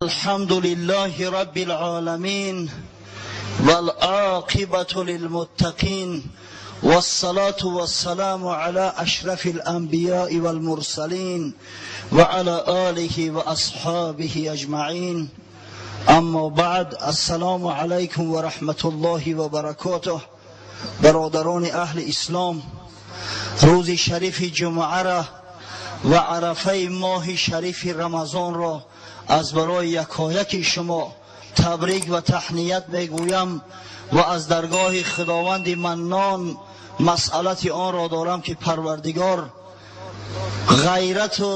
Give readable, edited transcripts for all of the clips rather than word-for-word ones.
الحمد لله رب العالمين والعاقبة للمتقين والصلاة والسلام على أشرف الأنبياء والمرسلين وعلى آله وأصحابه أجمعين. أما بعد، السلام عليكم ورحمة الله وبركاته. Бародарони аҳли ислом, рӯзи шарифи ҷумъаро ва арафаи моҳи шарифи рамазонро аз барои якояки шумо табрик ва таҳният мегӯям ва аз даргоҳи худованди маннон масъалати онро дорам, ки парвардигор ғайрату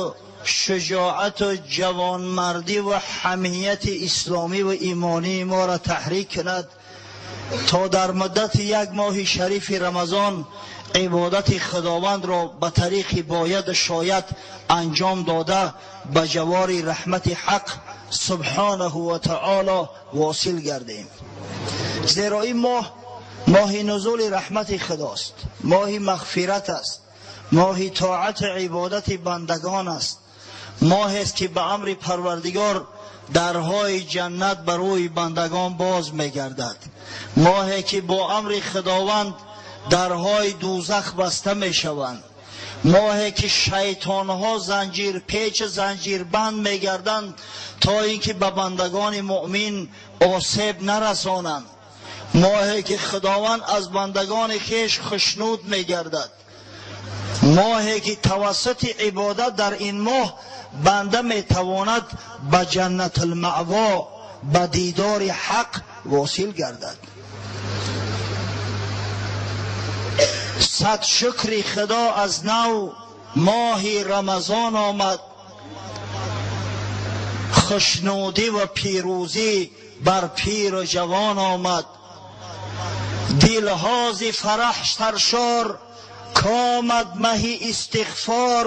шуҷоату ҷавонмардӣ ва ҳамияти исломӣ ва имонии моро таҳрик кунад, то дар муддати як моҳи шарифи рамазон ибодати худовандро ба тариқи бояду шояд анҷом дода, ба ҷавори раҳмати ҳақ субҳонаҳу ва таоло восил гардем. Зеро ин моҳ моҳи нузули раҳмати худост, моҳи мағфират аст, моҳи тоату ибодати бандагон аст, моҳест, ки ба амри парвардигор дарҳои ҷаннат бар рӯи бандагон боз мегардад, моҳе ки бо амри худованд дарҳои дӯзах баста мешаванд, моҳе ки шайтонҳо занҷир печ занҷирбанд мегарданд, то ин ки ба бандагони муъмин осеб нарасонанд, моҳе ки худованд аз бандагони хеш хушнуд мегардад, моҳе ки тавассути ибодат дар ин моҳ банда метавонад ба ҷаннатулмаъво, ба дидори ҳақ восил гардад. Сад шукри худо, аз нав моҳи рамазон омад, хушнудӣ ва пирӯзӣ бар пиру ҷавон омад, дилҳо зи фараҳ саршор, комад маҳи истиғфор,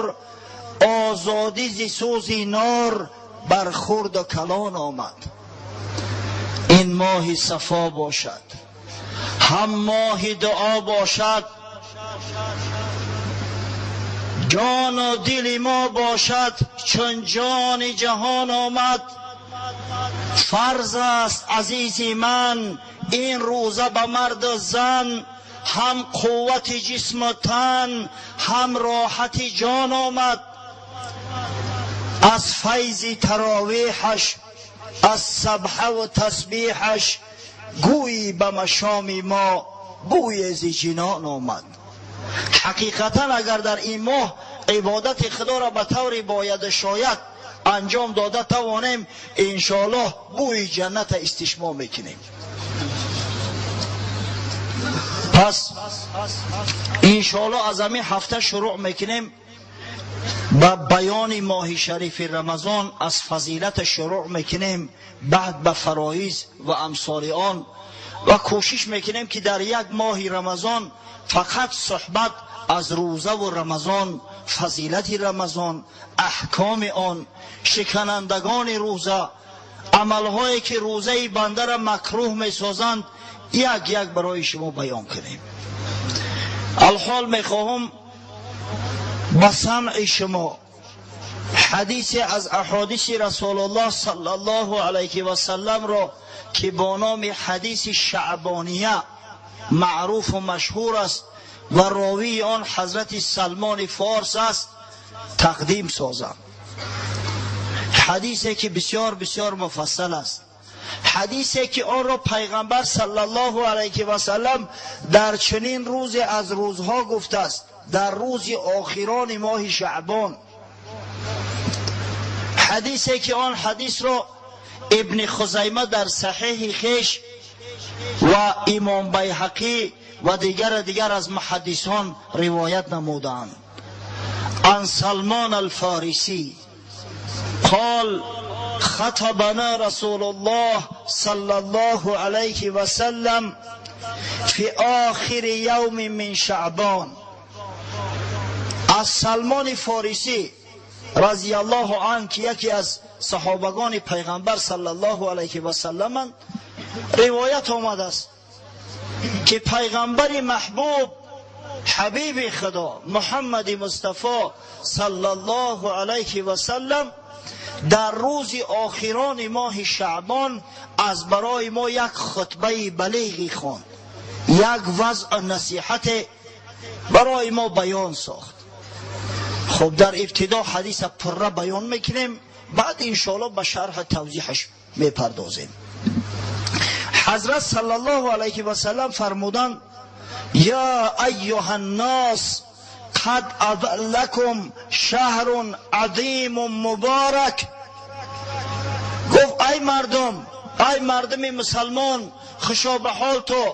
озодӣ зи сӯзи нор бар хурду калон омад. Ин моҳи сафо бошад, ҳам моҳи дуо бошад, ҷону дили мо бошад чун ҷони ҷаҳон омад. Фарз аст, азизи ман, ин рӯза ба марду зан, ҳам қуввати ҷисму тан, ҳам роҳати ҷон омад. Аз файзи таровеҳаш, аз сабҳаву тасбиҳаш, гӯйӣ ба машоми мо бӯе зи ҷинон омад. Ҳақиқатан, агар дар ин моҳ ибодати худоро ба таври бояду шояд анҷом дода тавонем, иншоаллоҳ бӯи ҷанната истишмом мекунем. Пас иншоаллоҳ аз ҳамин ҳафта шурӯъ мекунем ба баёни моҳи шарифи рамазон, аз фазилата шурӯъ мекунем, баъд ба фароиз ва амсоли он, ва кӯшиш мекунем, ки дар як моҳи рамазон фақат суҳбат аз рӯзаву рамазон, фазилати рамазон, аҳкоми он, шиканандагони рӯза, амалҳое ки рӯзаи бандара макрӯҳ месозанд, як як барои шумо баён кунем. Алҳол мехоҳам ба самъи шумо ҳадисе аз аҳодиси расулуллоҳ саллаллоҳу алайҳи васалламро, ки бо номи ҳадиси шаъбония маъруфу машҳур аст ва ровии он ҳазрати салмони форс аст, тақдим созам. Ҳадисе ки бисёр бисёр муфассал аст, ҳадисе ки онро пайғамбар саллаллоҳу алайҳи васаллам дар чунин рӯзе аз рӯзҳо гуфтааст, дар рӯзи охирони моҳи шаъбон, ҳадисе ки он ҳадисро ибни хузайма дар саҳеҳи хеш ва имом байҳақӣ ва дигару дигар аз муҳаддисон ривоят намуданд. Ан салмон алфорисӣ قال: خطبنا رسول الله صلى الله عليه وسلم في آخر يوم من شعبان. Аз салмони форисӣ разияллоҳу ан, ки яке аз саҳобагони пайғамбар саллаллоҳу алайҳи васалламанд, ривоят омадааст, ки пайғамбари маҳбуб, ҳабиби худо муҳаммади мустафо саллаллоҳу алайҳи васаллам дар рӯзи охирони моҳи Шаъбон аз барои мо як хутбаи балиғӣ хонд, як вазъ насиҳат барои мо баён сохт. Хуб, дар ибтидо ҳадиса пурра баён мекунем, баъд иншоаллоҳ ба шарҳ тавзиҳаш мепардозем. Ҳазрат саллаллоҳу алайҳи васаллам фармуданд: я айюҳаннос қад адаллакум шаҳрун азимун муборак. Гуфт: ай мардум, ай мардуми мусалмон, хушо ба ҳол ту,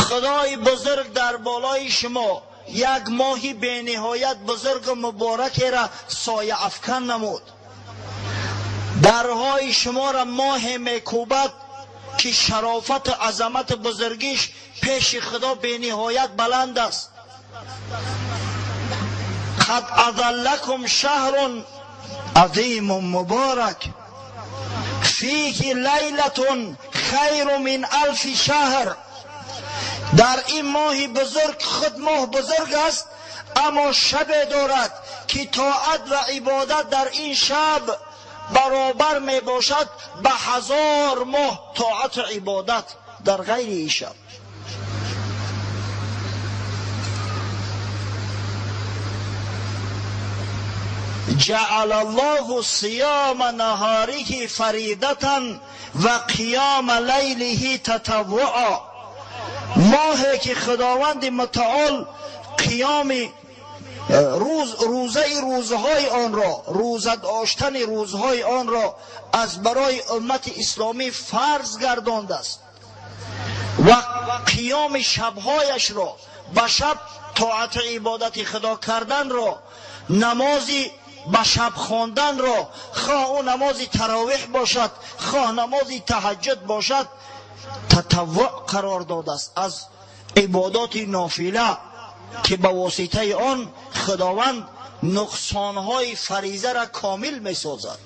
худои бузург дар болои шумо як моҳи бениҳоят бузургу муборакеро соя афкан намуд. Дарҳои шуморо моҳе мекӯбад ки шарофату азамату бузургиш пеши худо бениҳоят баланд аст. Қад азаллакум шаҳрун азимун муборак фиҳи лайлатун хайру мин алфи шаҳр. Дар ин моҳи бузург, худ моҳ бузург аст, аммо шабе дорад ки тоат ва ибодат дар ин шаб баробар мебошад ба 1000 моҳ тоату ибодат дар ғайри ин шаб. Ҷаъала Аллоҳу сияма наҳориҳи фаридатан ва қиёма лайлиҳи татаввуъа. Моҳе ки худованди мутаол қиёми рӯз, рӯзаи рӯзҳои онро, рӯза доштани рӯзҳои онро аз барои уммати исломӣ фарз гардондааст ва қиёми шабҳояшро ба шаб тоату ибодати худо карданро, намози ба шаб хонданро, хоҳ ӯ намози таровиҳ бошад, хоҳ намози таҳаҷҷуд бошад, татаввуъ қарор додааст аз ибодоти нофила ки ба воситаи он худованд нуқсонҳои фаризаро комил месозад.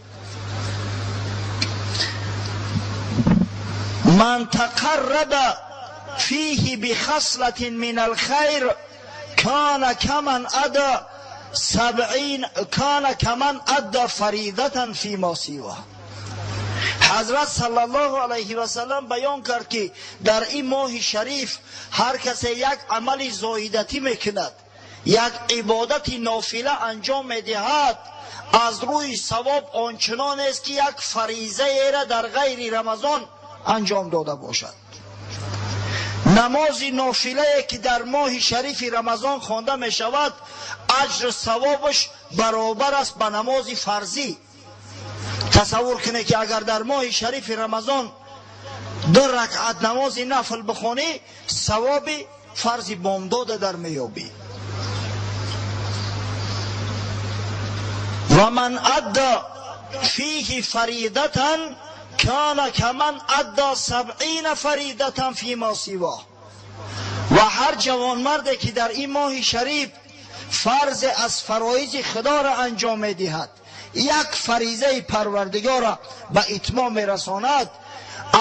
Ман тақарраба фиҳи бихаслатин мин алхайр кана каман ада сабъин кана каман адда фаридатан фима сива. Ҳазрат саллаллоҳу алайҳи васаллам баён кард ки дар ин моҳи шариф ҳар касе як амали зоидатӣ мекунад, як ибодати нофила анҷом медиҳад, аз рӯи савоб ончунон аст ки як фаризаеро дар ғайри Рамазон анҷом дода бошад. Намози нофилае ки дар моҳи шарифи Рамазон хонда мешавад, аҷру савобаш баробар аст ба намози фарзӣ. Тасаввур кунед ки агар дар моҳи шарифи Рамазон 2 ракъат намози нафл бихонӣ, савоби фарзи бомдода дар меёбӣ. Ва ман адда фиҳи фаридатан кана каман адда сабъина фаридатан фима сивоҳ. Ва ҳар ҷавонмарде ки дар ин моҳи шариф фарзе аз фароизи худоро анҷом медиҳад, як фаризаи парвардигорро ба итмом мерасонад,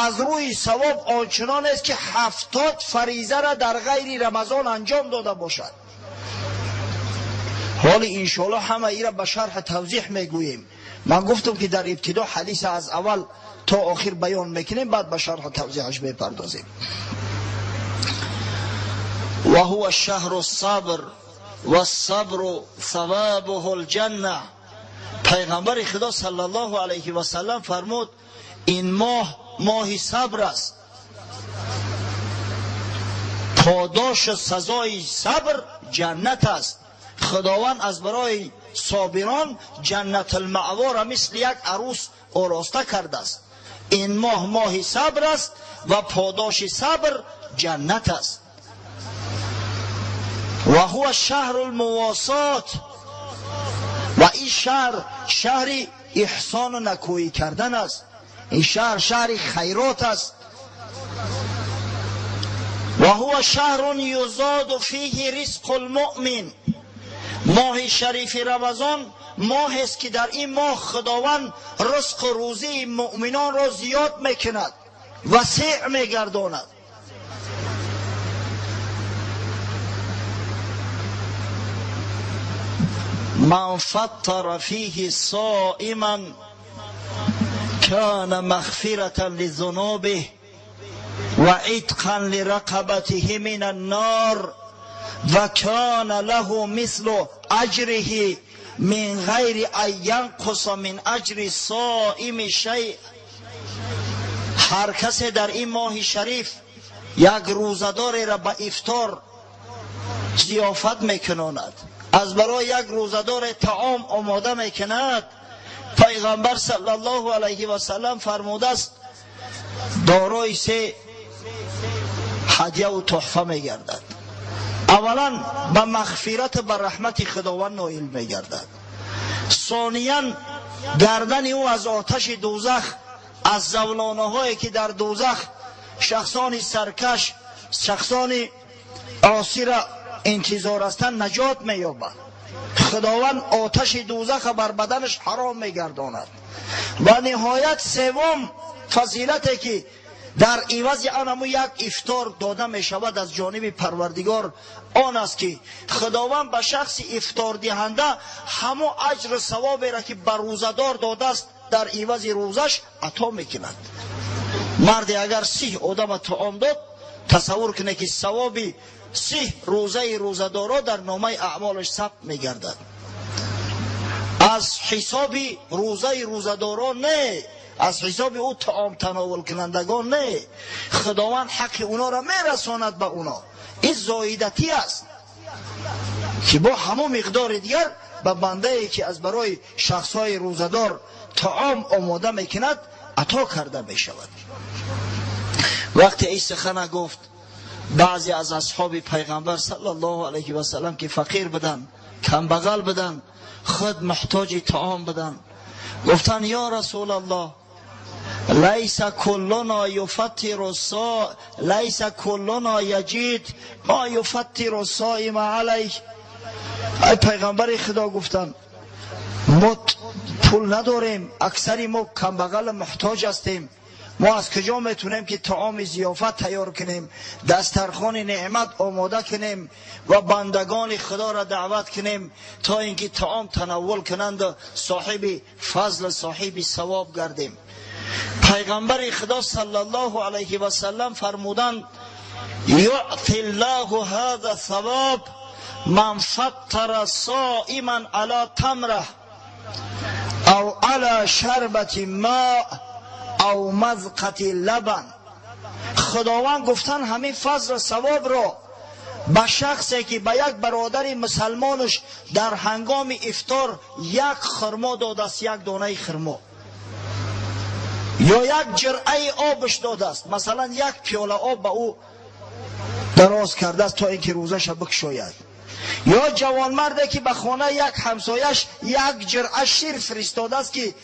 аз рӯи савоб ончунон аст ки 70 фаризаро дар ғайри Рамазон анҷом дода бошад. Ҳоли иншоаллоҳ ҳама инро ба шарҳ тавзиҳ мегӯем. Ман гуфтам ки дар ибтидо ҳадис аз аввал то охир баён мекунем, баъд ба шарҳ тавзиҳаш мепардозем. Ва ҳува шаҳру сабр вассабру савобуҳу лҷанна. Пайғамбари Худо саллаллоҳу алайҳи васаллам фармуд: ин моҳ моҳи сабр аст, подошу сазои сабр ҷаннат аст. Худованд аз барои собирон ҷаннатулмаъворо мисли як арӯс ороста кардааст. Ин моҳ моҳи сабр аст ва подоши сабр ҷаннат аст. Ва ҳува шаҳру лмувосот. Ва ин шаҳр шаҳри эҳсону накӯӣ кардан аст. Ин шаҳр шаҳри хайрот аст. Ва ҳува шаҳрун юзоду фиҳи ризқу лмуъмин. Моҳи шарифи Рамазон моҳест ки дар ин моҳ худованд ризқу рӯзии муъминонро зиёд мекунад, васеъ мегардонад. من فطر فيه صائما كان مغفرة لذنوبه وعتقا لرقبته من النار وكان له مثل أجره من غير أن ينقص من أجر الصائم شيء. هر کسی در این ماه شریف یک روزه‌داری را به افطار ضیافت میکناند، از برای یک روزه‌دار طعام آماده میکند، پیغمبر صلی الله علیه و سلم فرموده است دارای سه هدیه و تحفه میگردد. اولا به مغفرت به رحمت خداوند نائل میگردد. ثانیا گردن او از آتش دوزخ، از زولانه هایی که در دوزخ شخصان سرکش، شخصان عاصی را انتظار هستند نجات مییابد. خداوند آتش دوزخ بر بدنش حرام میگرداند. و نهایت سوم فضیلتی که در عوض آن هم یک افطار داده می شود از جانب پروردگار، آن است که خداوند به شخص افطار دهنده همو اجر و ثوابی را که بر روزه‌دار داده است در عوض روزش عطا میکند. مرد اگر 30 آدم طعام داد، تصور کنه که ثواب 30 روزه روزه‌دارا در نامه اعمالش ثبت میگردد. از حساب روزه روزه‌دارا نه، از حساب او طعام تناول کنندگان نه، خداوند حق اونا را میرساند به اونا. این زایدتی است که با همون مقدار دیگر به بنده ای که از برای شخصهای روزه‌دار طعام آماده میکند عطا کرده میشود. وقتی این سخن گفت، بعضی از اصحاب پیغمبر صلی الله علیه و سلم که فقیر بودند، کمبغل بودند، خود محتاج طعام بودند، گفتند یا رسول الله، لیس کلنا یفطر لیس کلنا یجد ما یفطر الصائم علیه. ای پیغمبر خدا، گفتند ما پول نداریم، اکثری ما کمبغل محتاج هستیم، ما از کجا میتونیم که طعام ضیافت تیار کنیم، دسترخوان نعمت آماده کنیم و بندگان خدا را دعوت کنیم تا اینکه طعام تناول کنند و صاحب فضل، صاحب ثواب گردیم. پیغمبر خدا صلی الله علیه و سلم فرمودند یعطی الله هذا الثواب من فطر صائما علی تمره او علی شربة ماء او مذقة لبن. خداوند گفتن همین فضل و ثواب را به شخصی که به یک برادر مسلمانش در هنگام افطار یک خرما داده است، یک دانه خرما یا یک جرعه آبش داده است، مثلا یک پیاله آب به او دراز کرده است تا اینکه روزش بکشاید، یا جوانمردی که به خانه یک همسایش یک جرعه شیر فرستاده است که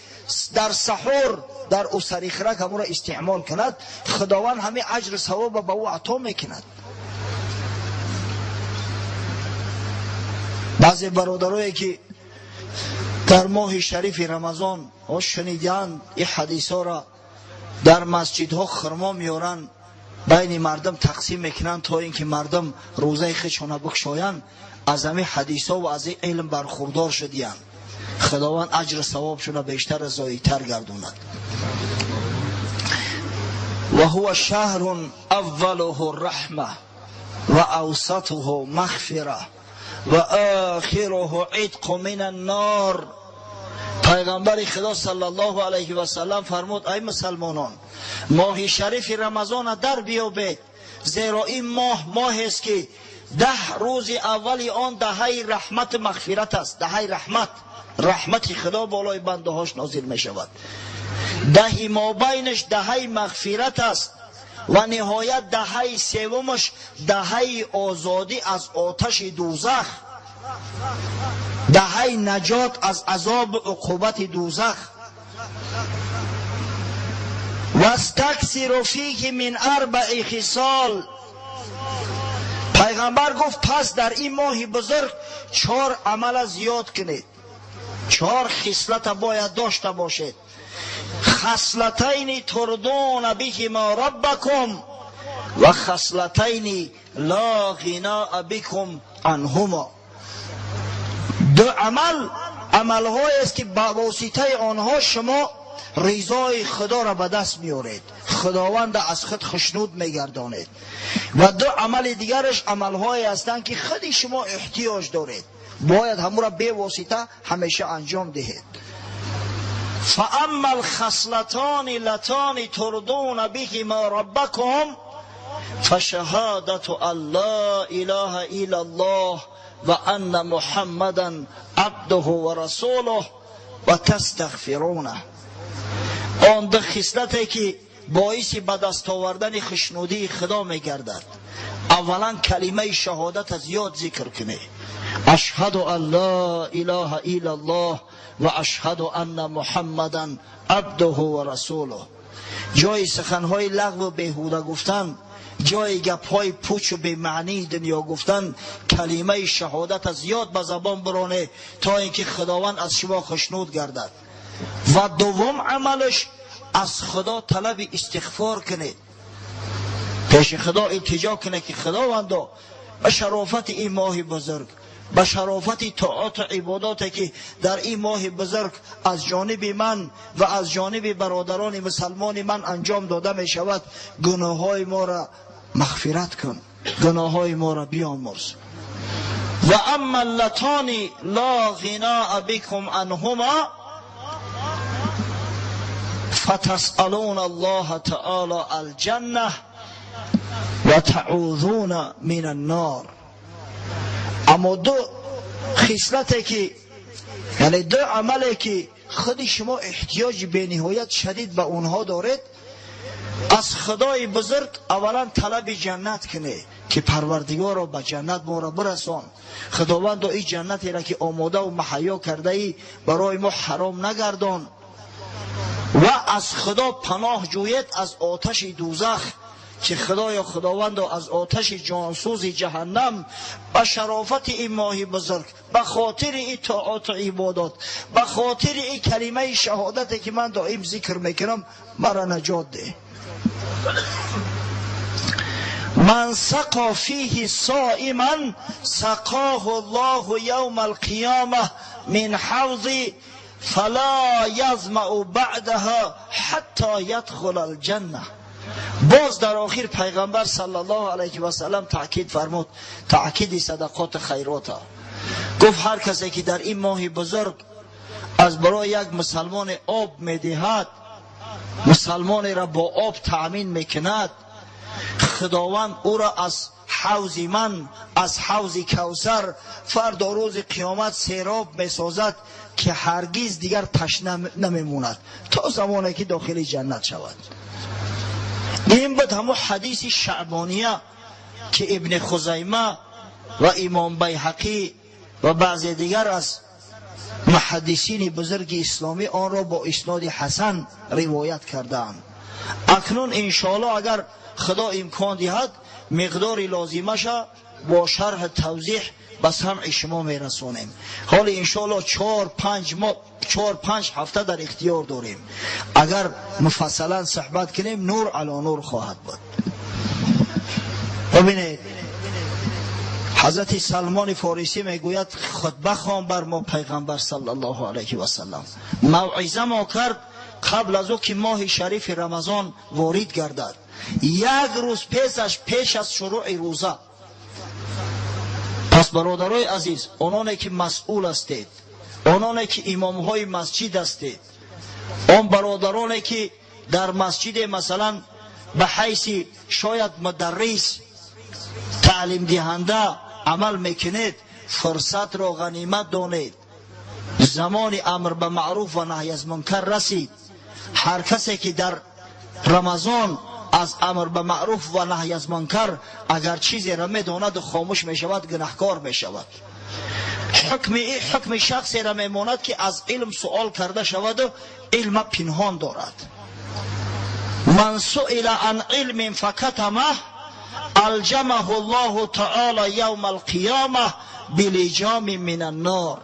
در سحور در اسری خرک همون را استعمال کند، خداوند همه اجر ثواب به او عطا میکند. بعضی برادرایی که در ماه شریف رمضان شنیدند این حدیث ها را، در مسجدها خرما میارند، بین مردم تقسیم میکنند تا اینکه مردم روزه خودشان بکشایند، از همین حدیث ها و از این علم برخوردار شدیند. خداوند اجر ثوابشون بیشتر زایدتر گردوند. و هو شهر اوله الرحمه و اوسطه مغفره و آخره عتق من النار. پیغمبر خدا صلی الله علیه و سلم فرمود ای مسلمانان، ماه شریف رمضان در بیابید، زیرا این ماه ماه است که 10 روز اول آن دهه رحمت مغفرت است. دهه رحمت، رحمت خدا بالای بنده هاش نازل می شود. دهه مابینش دهه مغفرت است و نهایت دهه سومش دهه آزادی از آتش دوزخ، دهه نجات از عذاب عقوبت دوزخ. واستکثروا فیه من اربع خصال. پیغمبر گفت پس در این ماه بزرگ 4 عمل زیاد کنید، 4 خصلت باید داشته باشید. خصلتین ترضون بهما ربکم و خصلتین لا غناء بکم عنهما. 2 Амал амалҳоест ки ба воситаи онҳо шумо ризои худоро ба даст меоред, худованд аз худ хушнуд мегардонед. Ва ду амали дигараш амалҳое ҳастанд ки худи шумо эҳтиёҷ доред, бояд ҳамуро бевосита ҳамеша анҷом диҳед. فاما الخصلتان اللتان ترضون بهما ربكم فشهادة ان لا اله الا الله وان محمدا عبده ورسوله وتستغفرونه. Он ду хислате ки боиси ба даст овардани хушнудии худо мегардад, аввалан калимаи шаҳодат аз ёд зикр кунед: ашҳаду ан ла илаҳа иллаллоҳ ва ашҳаду анна муҳаммадан абдуҳу ва расулуҳ. Ҷои суханҳои лағву беҳуда гуфтан, ҷои гапҳои пучу бемаънии дунё гуфтан, калимаи шаҳодат аз ёд ба забон биронед, то ин ки худованд аз шумо хушнуд гардад. Ва дуввум амалаш, аз худо талаби истиғфор кунед, пеши худо илтиҷо кунед, ки худовандо, ба шарофати ин моҳи бузург, ба шарофати тоату ибодоте ки дар ин моҳи бузург аз ҷониби ман ва аз ҷониби бародарони мусалмони ман анҷом дода мешавад, гуноҳҳои моро мағфират кун, гуноҳҳои моро биёмурз. Ва амма аллатони ла ғиноа бикум анҳума фатасъалуна аллоҳа таъола алҷанна ва таъузуна мин аннор. Аммо ду хислате ки, яъне ду амале ки худи шумо эҳтиёҷи бениҳоят шадид ба онҳо доред, аз худои бузург аввалан талаби ҷаннат кунед, ки парвардигоро, ба ҷаннат моро бирасон, худовандо, ин ҷаннатеро ки омодаву маҳайё кардаӣ, барои мо ҳаром нагардон. Ва аз худо паноҳ ҷӯед аз оташи дӯзах, ки худоё, худовандо, аз оташи ҷонсӯзи ҷаҳаннам ба шарофати ин моҳи бузург, ба хотири ин тоату ибодот, ба хотири ин калимаи шаҳодате ки ман доим зикр мекунам, маро наҷот деҳ. Ман сақо фиҳи соиман сақоҳу аллоҳу явма алқиёма мин ҳавзи фала язмау баъдаҳа ҳатто ядхула алҷанна. Боз дар охир пайғамбар саллаллоҳу алайҳи васаллам таъкид фармуд, таъкиди садақоти хайрота. Гуфт: ҳар касе ки дар ин моҳи бузург аз барои як мусалмоне об медиҳад, мусалмонеро бо об таъмин мекунад, худованд ӯро аз ҳавзи ман, аз ҳавзи Кавсар, фардо рӯзи қиёмат сероб месозад, ки ҳаргиз дигар ташна намемонад то замоне ки дохили ҷаннат шавад. Ин буд ҳамун ҳадиси шаъбония, ки Ибни Хузайма ва имом Байҳақӣ ва баъзе дигар аз муҳаддисини бузурги исломӣ онро бо исноди ҳасан ривоят кардаанд. Акнун иншоаллоҳ, агар худо имкон диҳад, миқдори лозимаша бо шарҳ тавзеҳ ба самъи шумо мерасонем. Ҳоли иншоаллоҳ 4-5 моҳ, 4-5 ҳафта дар ихтиёр дорем. Агар муфассалан суҳбат кунем, нур ало нур хоҳад буд. Бибинед, ҳазрати Салмони Форисӣ мегӯяд: хутба хон бар мо пайғамбар саллаллоҳу алайҳи васаллам, мавъиза мо кард қабл аз ӯ ки моҳи шарифи Рамазон ворид гардад, як рӯз пешаш, пеш аз шурӯъи рӯза. Пас, бародарои азиз, ононе ки масъул ҳастед, ононе ки имомҳои масҷид ҳастед, он бародароне ки дар масҷиде, масалан, ба ҳайси шояд мударрис, таълимдиҳанда амал мекунед, фурсатро ғанимат донед. Замони амр ба маъруф ва наҳй аз мункар расид. Ҳар касе ки дар Рамазон аз амр ба маъруф ва наҳй аз мункар агар чизеро медонаду хомӯш мешавад, гунаҳкор мешавад. Ҳукми шахсеро мемонад, ки аз илм суол карда шаваду илма пинҳон дорад. Ман суила ан илмин факатамах алҷамаҳу ллоҳу таъола явма алқиёма билиҷоми мин аннор.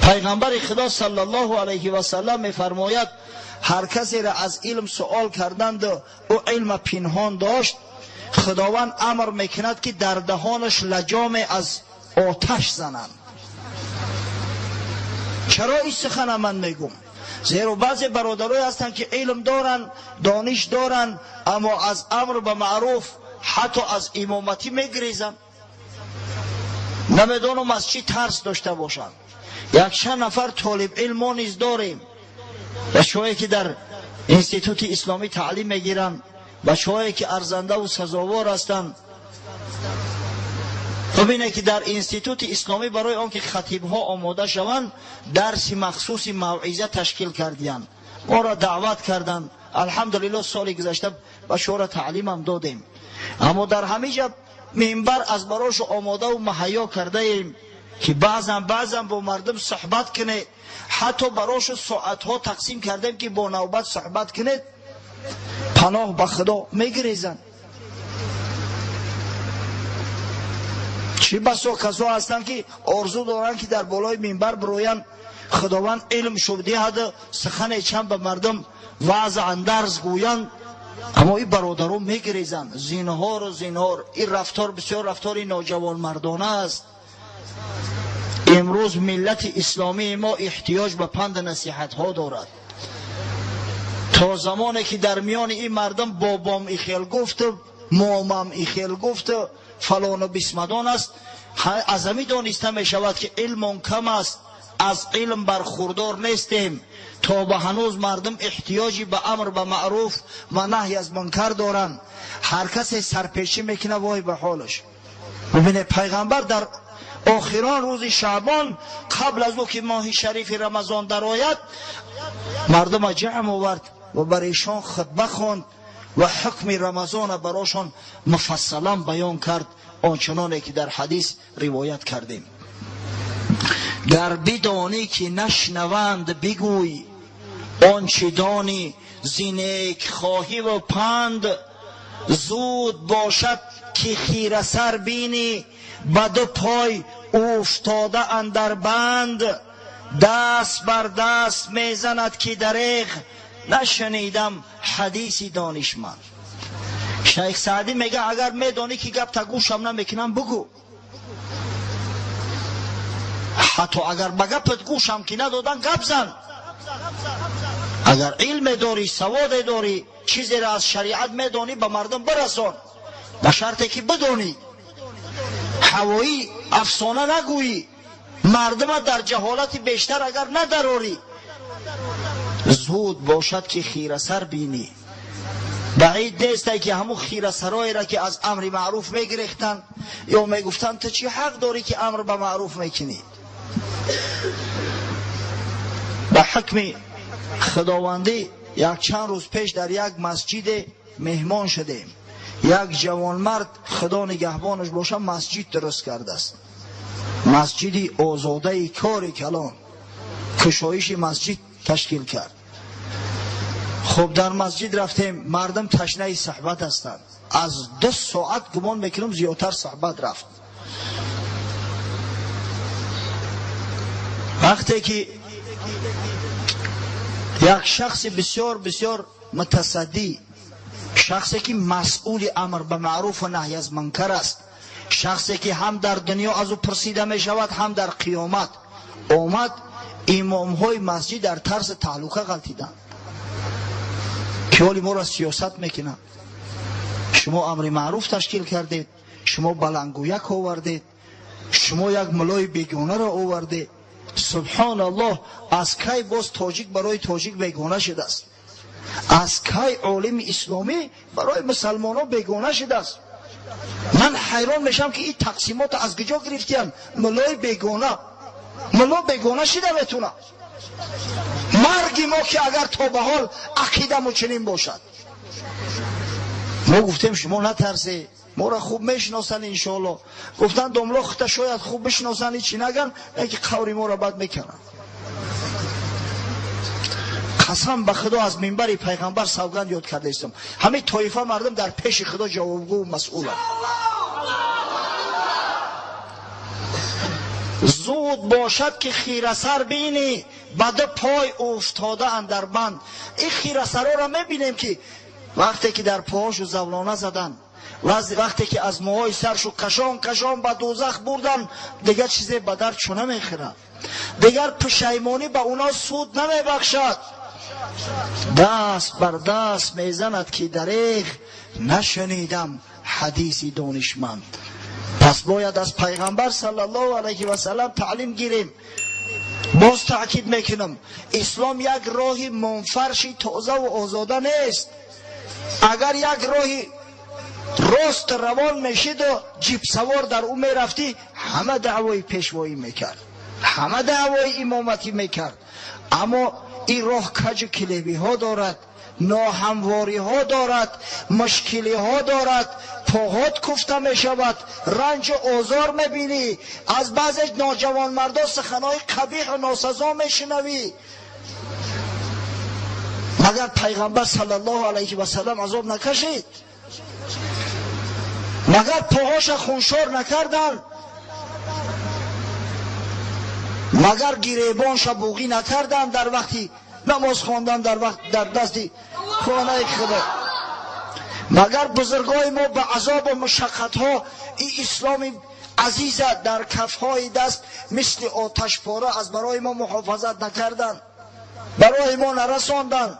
Пайғамбари худо саллаллоҳу алайҳи васаллам мефармояд: ҳар касеро аз илм суол карданду ӯ илма пинҳон дошт, худованд амр мекунад, ки дар даҳонаш лаҷоме аз оташ зананд. Чаро ин сухана ман мегум? Зеро баъзе бародарое ҳастанд, ки илм доранд, дониш доранд, аммо аз амр ба маъруф, ҳатто аз имоматӣ мегирезанд. Намедонам, аз чӣ тарс дошта бошанд. Якчанд нафар толибилм мо низ дорем, бачаҳое ки дар институти исломӣ таълим мегиранд, бачаҳое ки арзандаву сазовор ҳастанд. Бубинед, ки дар институти исломӣ барои он ки хатибҳо омода шаванд, дарси махсуси мавъиза ташкил кардиянд. Моро даъват карданд. Алҳамдулилло, соли гузашта бачаҳоро таълимам додем, аммо дар ҳамин ҷа минбар аз барошу омодаву муҳайё кардаем, ки баъзан баъзан бо мардум суҳбат кунед. Ҳатто барошу соатҳо тақсим кардем, ки бо навбат суҳбат кунед. Паноҳ ба Худо, мегирезанд. Чӣ басо касо ҳастанд, ки орзу доранд, ки дар болои минбар бироянд, Худованд илм шуб диҳад, сухане чанд ба мардум ваъз андарз гӯянд, аммо ин бародарон мегирезанд. Зинҳору зинҳор, ин рафтор бисёр рафтори ноҷавонмардона аст. Имрӯз миллати исломии мо эҳтиёҷ ба панду насиҳатҳо дорад. То замоне ки дар миёни ин мардум бобом ихел гуфту, момам ихел гуфту, фалону бисмадон аст, аз ҳамин дониста мешавад, ки илмон кам аст, аз илм бархурдор нестем. То ба ҳанӯз мардум эҳтиёҷи ба амр ба маъруф ва наҳй аз мункар доранд. Ҳар касе сарпечӣ мекунад, вой ба ҳолаш. Бубинед, пайғамбар дар охирон рӯзи Шаъбон, қабл аз ӯ ки моҳи шарифи Рамазон дарояд, мардума ҷамъ овард ва бар эшон хутба хонд ва ҳукми Рамазона барошон муфассалан баён кард, ончуноне ки дар ҳадис ривоят кардем. Гар бидонӣ, ки нашнаванд, бигӯй он чӣ донӣ зи некхоҳиву панд. Зуд бошад, ки хирасар бинӣ ба ду пой уфтода андар банд. Даст бар даст мезанад, ки дареғ нашунидам ҳадиси донишманд. Шайх Саъдӣ мега: агар медонӣ, ки гапта гӯшам намекунам, бугӯ. Ҳатто агар ба гапат гӯшам ки надодан, гап зан. Агар илме дорӣ, саводе дорӣ, чизеро аз шариат медонӣ, ба мардум бирасон, ба шарте ки бидонӣ, ҳавоӣ афсона нагӯӣ, мардума дар ҷаҳолати бештар агар надарорӣ. Зуд бошад, ки хирасар бинӣ. Баъид несте, ки ҳамун хирасароеро, ки аз амри маъруф мегирехтанд ё мегуфтанд: «Ту чӣ ҳақ дорӣ, ки амр ба маъруф мекунӣ?» Ба ҳукми худовандӣ, якчанд рӯз пеш дар як масҷиде меҳмон шудем. Як ҷавонмард, Худо нигаҳбонаш боша, масҷид дуруст кардааст, масҷиди озодаи кори калон, кушоиши масҷид ташкил кард. Хуб, дар масҷид рафтем. Мардум ташнаи суҳбат ҳастанд. Аз 2 соат, гумон мекунам, зиёдтар суҳбат рафт. Вақте ки як шахси бисёр бисёр мутасаддӣ, шахсе ки масъули амр ба маъруфу наҳй аз мункар аст, шахсе ки ҳам дар дунё аз ӯ пурсида мешавад, ҳам дар қиёмат, омад, имомҳои масҷид дар тарси таҳлука ғалтиданд, ки ҳоли моро сиёсат мекунанд. Шумо амри маъруф ташкил кардед, шумо баландгӯяк овардед, шумо як мулои бегонаро овардед. Субҳоналлоҳ, аз кай боз тоҷик барои тоҷик бегона шудааст? Аз кай олими исломӣ барои мусалмонон бегона шудааст? Ман ҳайрон мешавам, ки ин тақсимотро аз куҷо гирифтиянд. Мулои бегона, муло бегона шида метунад? Марги мо, ки агар то ба ҳол ақидамо чунин бошад. Мо гуфтем: «Шумо натарсе, моро хуб мешиносанд, иншоалло». Гуфтанд: «Домло, хута шояд хуб бишиносанд, ҳичи наган, ки қаври моро бад мекунанд». Қасам ба Худо, аз минбари пайғамбар савганд ёд кардаистам, ҳамин тоифа мардум дар пеши Худо ҷавобгӯ масъуланд. Зуд бошад, ки хирасар бинӣ ба ду пой уфтода андар банд. Ин хирасароро мебинем, ки вақте ки дар поҳошу завлона заданд. Вақте ки аз мӯҳои саршу кашон кашон ба дӯзах бурдан, дигар чизе ба дардшу намехӯрад, дигар пушаймонӣ ба уно суд намебахшад. Даст бар даст мезанад ки дареғ нашунидам ҳадиси донишманд. Пас бояд аз пайғамбар саллаллоҳу алайҳи васаллам таълим гирем. Боз таъкид мекунам, ислом як роҳи мунфарши тоза ва озода нест. Агар як роҳи рост равон мешиду ҷипсавор дар ӯ мерафтӣ, ҳама даъвои пешвоӣ мекард, ҳама даъвои имоматӣ мекард. Аммо ин роҳ каҷу килебиҳо дорад, ноҳамвориҳо дорад, мушкилиҳо дорад, поҳот куфта мешавад, ранҷу озор мебинӣ, аз баъзе ноҷавонмардо суханҳои қабиҳу носазо мешунавӣ. Магар пайғамбар саллаллоҳу алайҳи васаллам азоб накашид? Магар поҳоша хуншор накарданд? Магар гиребонша буғӣ накарданд дар вақти намоз хондан, дар вақт дар дасти хонаи худо? Магар бузургои мо ба азобу мушаққатҳо ин исломи азиза дар кафҳои даст мисли оташпора аз барои мо муҳофазат накарданд, барои мо нарасонданд?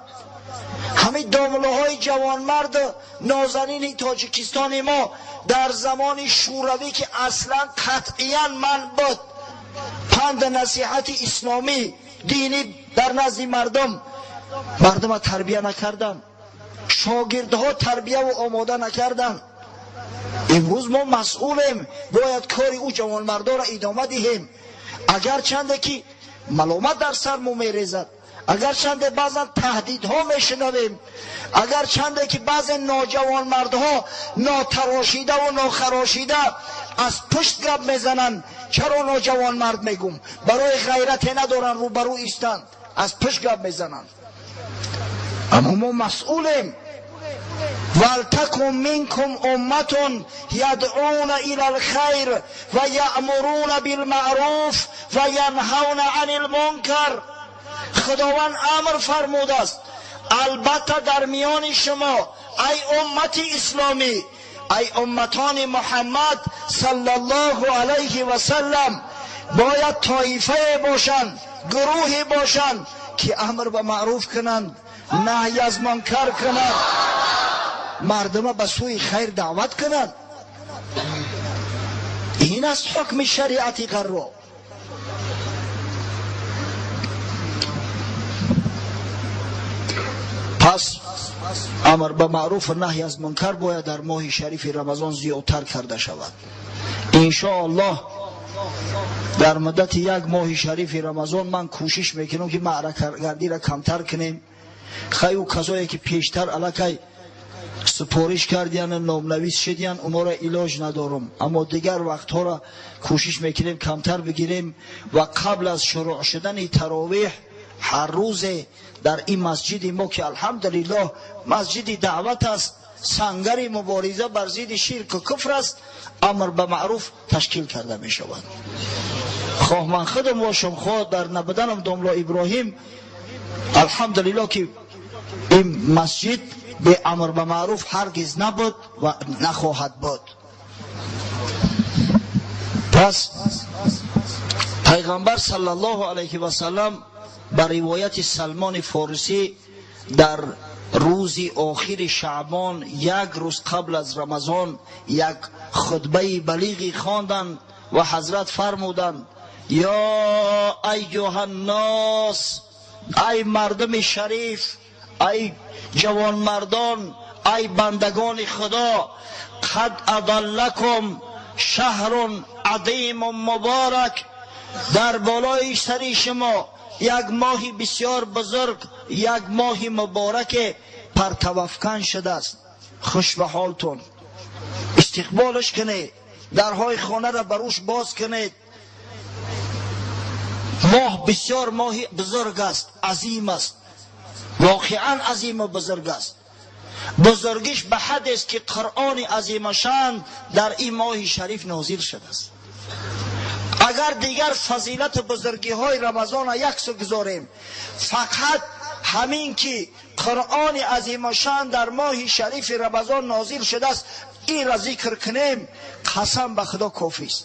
Ҳамин домлаҳои ҷавонмарду нозанини тоҷикистони мо дар замони шӯравӣ, ки аслан қатъиян манъ буд панду насиҳати исломӣ динӣ дар назди мардум, мардума тарбия накарданд, шогирдҳо тарбияву омода накарданд. Имрӯз мо масъулем, бояд кори ӯ ҷавонмардоро идома диҳем. Агарчанде ки маломат дар сармо мерезад, агарчанде баъзан таҳдидҳо мешунавем, агарчанде ки баъзе ноҷавонмардҳо нотарошидаву нохарошида аз пушт гап мезананд. Чаро ноҷавонмард мегум? Барои ғайрате надоранд, рӯбарӯ истанд, аз пушт гап мезананд. Аммо мо масъулем. Валтакун минкум умматун ядъуна ила лхайр ва яъмуруна билмаъруф ва янҳавна ани лмункар. Худованд амр фармудааст, албатта дар миёни шумо, ай уммати исломӣ, ай умматони Муҳаммад саллаллоҳу алайҳи васаллам, бояд тоифае бошанд, гурӯҳе бошанд, ки амр ба маъруф кунанд, наҳй аз мункар кунанд, мардума ба сӯи хайр даъват кунанд. Ин аст ҳукми шариати ғарро. Пас амр ба маъруф ва наҳй аз мункар бояд дар моҳи шарифи Рамазон зиёдтар карда шавад. Иншоаллоҳ дар муддати як моҳи шарифи Рамазон ман кӯшиш мекунам, ки маъракагардиро камтар кунем. Хай, ӯ касое ки пештар аллакай супориш кардияну номнавис шудиян, онҳоро илоҷ надорам, аммо дигар вақтҳоро кӯшиш мекунем камтар бигирем ва қабл аз шурӯъ шудани таровеҳ ҳар рӯзе дар ин масҷиди мо, ки алҳамдулиллоҳ масҷиди даъват аст, сангари мубориза бар зидди ширку куфр аст, амр ба маъруф ташкил карда мешавад. Хоҳ ман худам бошам, хоҳ дар набуданам домло Иброҳим, алҳамдулиллоҳ ки ин масҷид бе амр ба маъруф ҳаргиз набуд ва нахоҳад буд. Пас пайғамбар саллаллоҳу алайҳи васаллам ба ривояти Салмони Форисӣ дар рӯзи охири Шаъбон, як рӯз қабл аз Рамазон, як хутбаи балиғӣ хонданд ва ҳазрат фармуданд: ё айюҳаннос, ай мардуми шариф, ай ҷавонмардон, ай бандагони Худо, қад адаллакум шаҳрун азимун муборак. Дар болои сари шумо як моҳи бисёр бузург, як моҳи мубораке партавафкан шудааст. Хуш ба ҳолтон, истиқболаш кунед, дарҳои хонаро бар ӯш боз кунед. Моҳ бисёр моҳи бузург аст, азим аст, воқеан азиму бузург аст. Бузургиш ба ҳадест, ки Қуръони азимашан дар ин моҳи шариф нозил шудааст. Агар дигар фазилату бузургиҳои Рамазонро яксу гузорем, фақат ҳамин ки Қуръони азимашан дар моҳи шарифи Рамазон нозил шудааст. این را ذکر کنیم، قسم به خدا کافی است.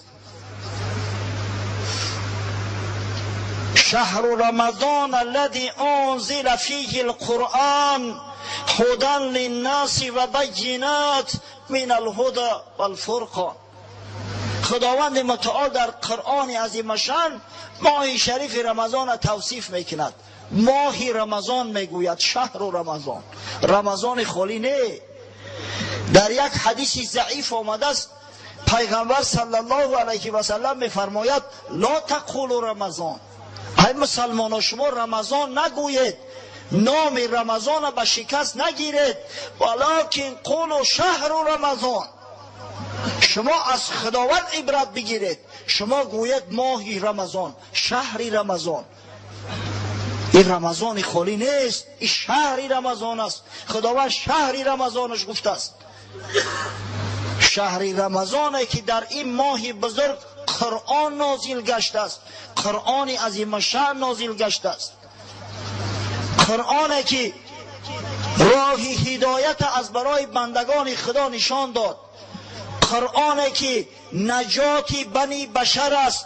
شهر رمضان الذي انزل فيه القرآن هدى للناس وبينات من الهدى والفرقان. خداوند متعال در قرآن عظیم شان ماه شریف رمضان را توصیف میکند. ماه رمضان میگوید، شهر رمضان، رمضان خالی نه. در یک حدیث ضعیف آمده است، پیغمبر صلی الله علیه و سلم میفرماید لا تقولوا رمضان، ای مسلمان شما رمضان نگویید، نام رمضان را به شکست نگیرید، ولکن قولوا شهر رمضان. شما از خداوند عبرت بگیرید، شما گویید ماه رمضان، شهر رمضان. این رمضان خالی نیست، این شهر رمضان است. خداوند شهر رمضانش گفته است. شهر رمضانه که در این ماه بزرگ قرآن نازل گشته است، قرآن عظیم شأن نازل گشته است، قرآنی که راه هدایت از برای بندگان خدا نشان داد، قرآنی که نجات بنی بشر است،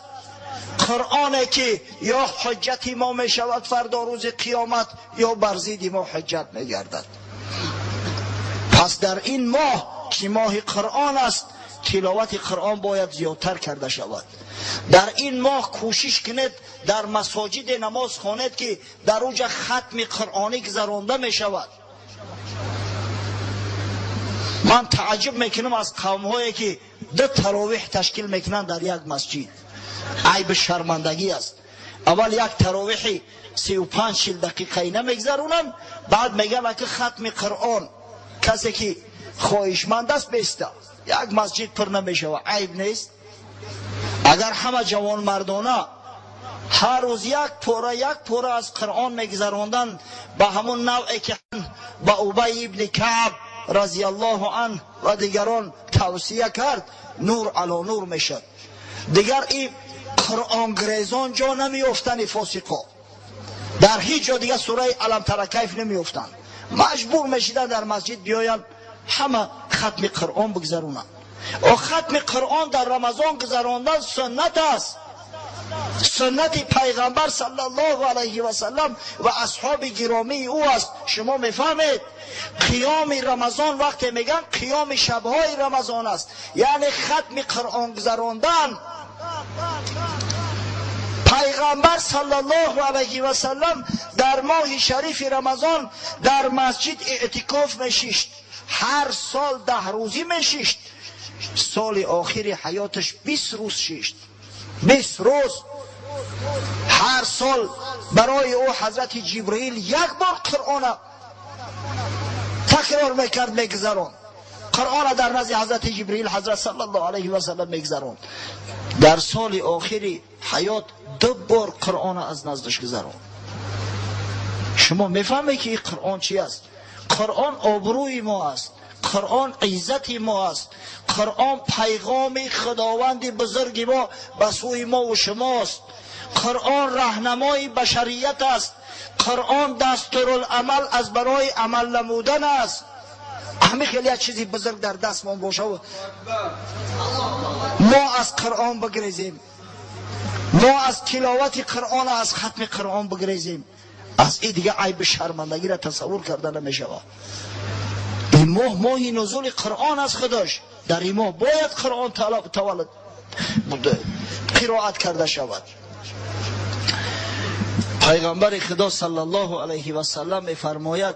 قرآنی که یا حجت ما می شود فردا روز قیامت یا بر ضد ما حجت می گردد. پس در این ماه که ماه قرآن است، تلاوت قرآن باید زیادتر کرده شود. در این ماه کوشش کنید در مساجد نماز خوانید که در اوجا ختم قرآنی گذرانده می شود. من تعجب میکنم از قوم هایی که دو تراویح تشکیل میکنند در یک مسجد. عیب شرمندگی است. اول یک تراویح 35-40 دقیقه نمیگذرونن، بعد میگن که ختم قرآن کسی که خواهشمند است بیسته، یک مسجد پر نمیشود. عیب نیست؟ اگر همه جوان مردانه هر روز یک پوره از قرآن میگذراندن به همون نوعی که به ابی ابن کعب رضی الله عنه و دیگران توصیه کرد، نور علی نور میشد. دیگر این قرآن گریزان جا نمیافتند، فاسقا در هیچ جا دیگه سوره الم تر کیف نمیافتند. مجبور میشیدن در مسجد بیاین همه ختم قرآن بگذرونند. و ختم قرآن در رمضان گذراندن سنت است، سنت پیغمبر صلی الله علیه و سلم و اصحاب گرامی او است. شما میفهمید قیام رمضان وقتی میگن قیام شبهای رمضان است، یعنی ختم قرآن گذراندن. پیغمبر صلی الله علیه و سلم در ماه شریف رمضان در مسجد اعتکاف میشیشت، هر سال 10 روزی میشیشت. سال آخر حیاتش 20 روز شیشت، 20 روز. هر سال برای او حضرت جبرئیل یک بار قرآن تکرار میکرد، میگذراند. قرآن در نزد حضرت جبرئیل حضرت صلی الله علیه و سلم میگذراند. در سال آخر حیات 2 بار قرآن از نزدش گذراند. شما میفهمید که این قرآن چی است؟ قرآن آبروی ما است، قرآن عزت ما است، قرآن پیغام خداوند بزرگ ما به سوی ما و شماست، قرآن راهنمای بشریت است، قرآن دستورالعمل از برای عمل نمودن است. همه خیلی یک چیزی بزرگ در دست ما باشه و ما از قرآن بگریزیم، ما از تلاوت قرآن، از ختم قرآن بگریزیم. از این دیگه عیب شرمندگی را تصور کرده نمیشود. این ماه ماه نزول قرآن از خداش، در این ماه باید قرآن تولد قرائت کرده شود. پیغمبر خدا صلی الله علیه و سلم میفرماید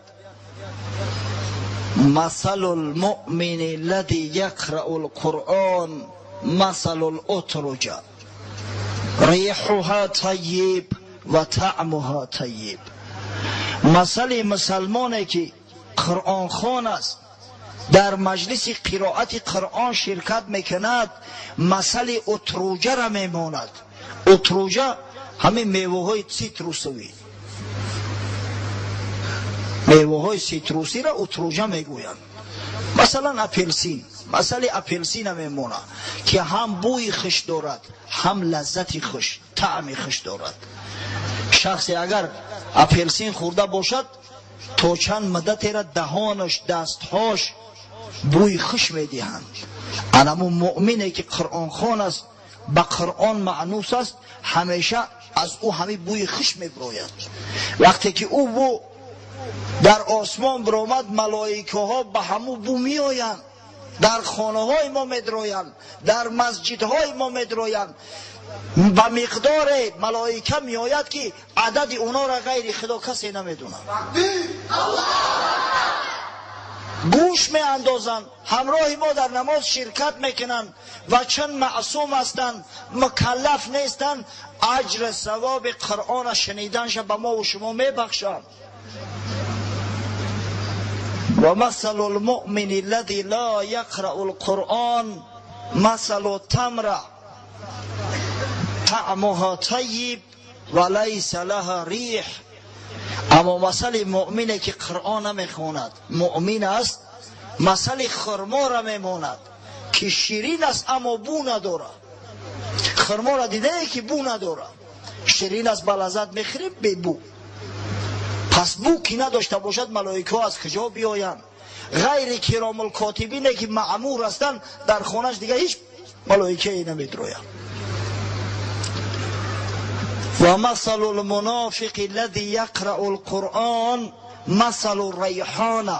مثل المؤمن الذي يقرأ القرآن مثل الأترجة ريحها طيب و طعمها طیب. مثل مسلمانی که قرآن خوان است، در مجلس قرائت قرآن شرکت میکند، مثل اتروجه را میماند. اتروجه همین میوه های سیتروسوی، میوه های سیتروسی را اتروجه میگویند. مثلا اپلسین، مثل اپلسین میمونه که هم بوی خوش دارد، هم لذت خوش، طعم خوش دارد. شخصی اگر اپلسین خورده باشد تا چند مدتی را دهانش، دستهاش бӯи хуш медиҳанд. Анаму муъмине ки қуръонхон аст, ба Қуръон маънус аст, ҳамеша аз ӯ ҳамин бӯи хуш мебирояд. Вақте ки ӯ бӯ дар осмон биромад, малоикаҳо ба ҳамун бӯ меоянд, дар хонаҳои мо медроянд, дар масҷидҳои мо медроянд. Ба миқдоре малоика меояд, ки адади онҳоро ғайри Худо касе намедонад. Гӯш меандозанд, ҳамроҳи мо дар намоз ширкат мекунанд ва чун маъсум ҳастанд, мукаллаф нестанд, аҷр савоби Қуръона шуниданша ба мо ва шумо мебахшанд. ومثل المؤمن الذي لا يقرأ القرآن مثل التمرة طعمها طيب وليس لها ريح. اما مثل مؤمنه که قرآن نمیخواند، مؤمن است، مثل خرما را میماند که شیرین است اما بو ندارد. خرما را دیده که بو ندارد، شیرین است، با لذت میخوریم، بی بو. پس بو که نداشته باشد، ملائکه از کجا بیایند؟ غیر کرام الکاتبینه که مأمور هستند، در خانهش دیگه هیچ ملائکه ای نمیدروید. ومثل المنافق الذي يقرأ القرآن مثل الريحانة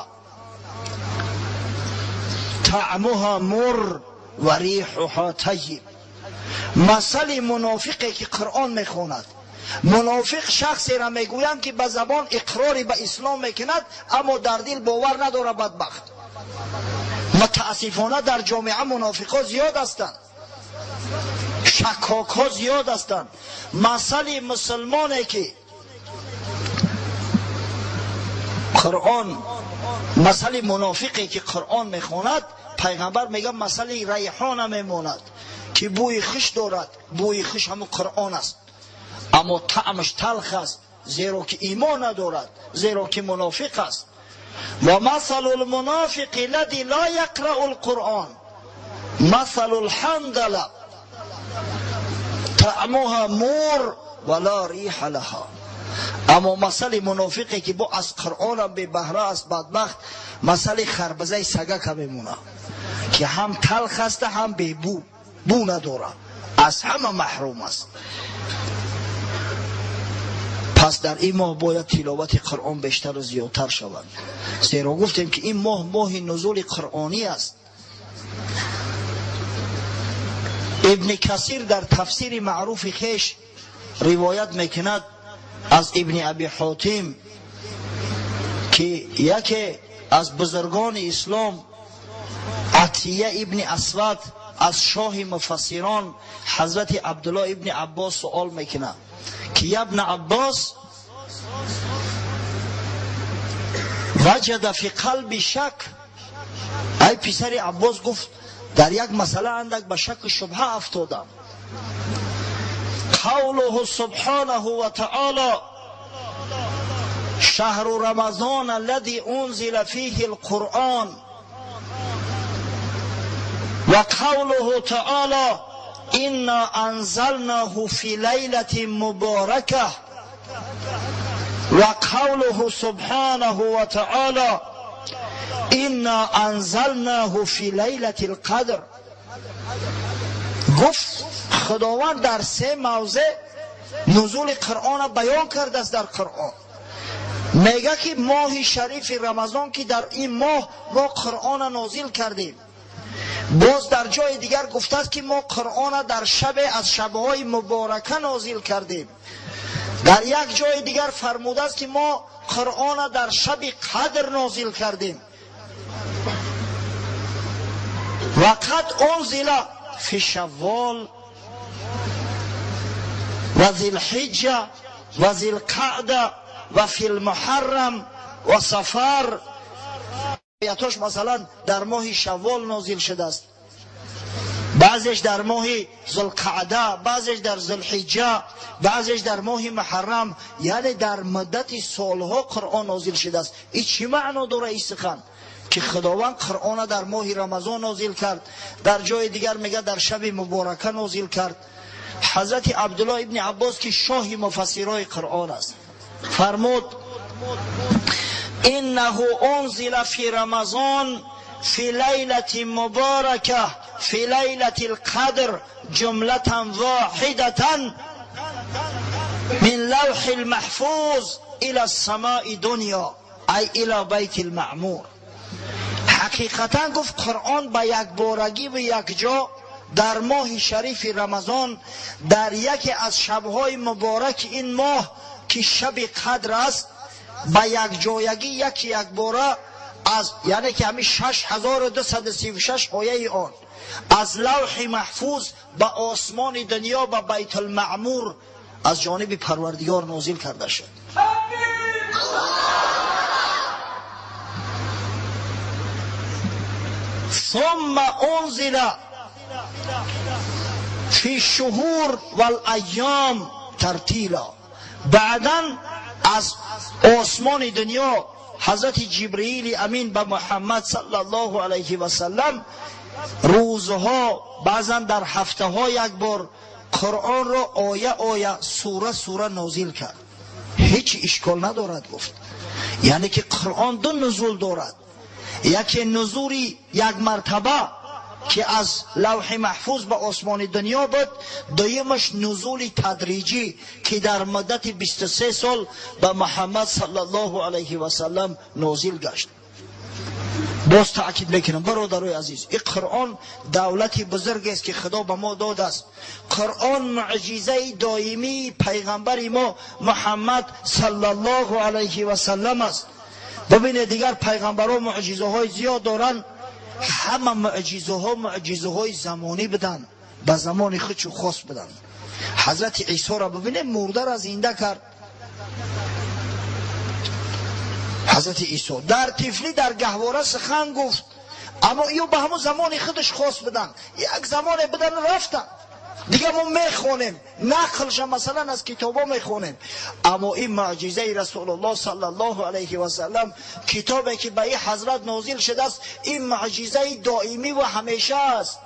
طعمها مر وريحها طيب. مثل منافقی که قرآن میخواند. منافق شخصی را میگویند که به زبان اقراری به اسلام میکند اما در دل باور نداره. بدبخت، متاسفانه در جامعه منافقا زیاد هستند، شکاک ها زیاد هستند. مثل مسلمانه که قرآن، مثل منافقی که قرآن میخواند، پیغمبر میگه مثل ریحان میماند که بوی خوش دارد. بوی خوش همون قرآن است، اما طعمش تلخ است، زیرا که ایمان ندارد، زیرا که منافق است. و مثل المنافق الذي لا يقرأ القرآن مثل الحنظلة طعمها مر ولا ريح لها. اما مثل منافقی که با از قرآن بی بهره است، بدبخت، مثل خربزه سگک میمونه که هم تلخ است هم بی بو، بو نداره، از همه محروم است. پس در این ماه باید تلاوت قرآن بیشتر و زیادتر شود، زیرا گفتیم که این ماه ماه نزول قرآنی است. ابن کثیر در تفسیر معروف خویش روایت میکند از ابن ابی حاتم که یکی از بزرگان اسلام، عطیه ابن اسود، از شاه مفسران حضرت عبدالله ابن عباس سوال میکنه که ابن عباس، وجد فی قلب شک. ای پسر عباس، گفت در یک مسئله اندک به شک و شبهه افتادم. قوله سبحانه وتعالى شهر رمضان الذي انزل فيه القرآن وقوله تعالى إنا أنزلناه في ليلة مباركة وقوله سبحانه وتعالى إنا أنزلناه في ليلة القدر. گفت خداوند در سه موضع نزول قرآن بیان کرده است. در قرآن میگه که ماه شریف رمضان که در این ماه ما قرآن نازل کردیم. باز در جای دیگر گفته است که ما قرآن در شب از شبهای مبارکه نازل کردیم. در یک جای دیگر فرموده است که ما قرآن در شب قدر نازل کردیم. وقد انزل فی شوال و ذی الحجه و ذی القعده و فی المحرم و صفر. آیاتش مثلا در ماه شوال نازل شده است، بعضیش در ماه ذوالقعده، بعضیش در ذوالحجه، بعضیش در ماه محرم، یعنی در مدت سالها قرآن نازل شده است. این چی معنا داره این سخن که خداوند قرآن در ماه رمضان نازل کرد، در جای دیگر میگه در شب مبارکه نازل کرد؟ حضرت عبدالله ابن عباس که شاه مفسرای قرآن است فرمود: انه انزل فی رمضان في ليلة مباركة في ليلة القدر جملة واحدة من لوح المحفوظ إلى السماء دنيا أي إلى بيت المعمور. حقیقتا گفت قرآن به یک بارگی و یک جا در ماه شریف رمضان در یکی از شبهای مبارک این ماه که شب قدر است به یک جایگی یک باره از یعنی که همین 6236 آیه آن از لوح محفوظ به آسمان دنیا به بیت المعمور از جانب پروردگار نازل کرده شد. ثم انزل فی الشهور والایام ترتیلا. بعدا از آسمان دنیا حضرت جبرئیل امین به محمد صلی الله علیه و سلم روزها بعضا در هفته ها یک بار قرآن را آیه آیه سوره سوره نازل کرد. هیچ اشکال ندارد گفت، یعنی که قرآن دو نزول دارد، یکی نزولی یک مرتبه که از لوح محفوظ به آسمان دنیا بود، دویمش نزول تدریجی که در مدت 23 سال به محمد صلی الله علیه و سلم نازل گشت. باز تأکید میکنم برادرای عزیز، این قرآن دولت بزرگ است که خدا به ما داده است. قرآن معجزه دائمی پیغمبر ما محمد صلی الله علیه و سلم است. ببینید دیگر پیغمبرها معجزه های زیاد دارند، همه معجزه ها معجزه های زمانی بدن، به زمان خودشون خاص بدن. حضرت عیسی را ببینید، مرده را زنده کرد. حضرت عیسی در طفلی در گهواره سخن گفت، اما ایو به همون زمان خودش خاص بدن، یک زمان بدن رفتن دیگه. ما میخونیم نقلش مثلا از کتابا میخونیم، اما این معجزه رسول الله صلی الله علیه و سلم، کتابی که به این حضرت نازل شده است، این معجزه دائمی و همیشه است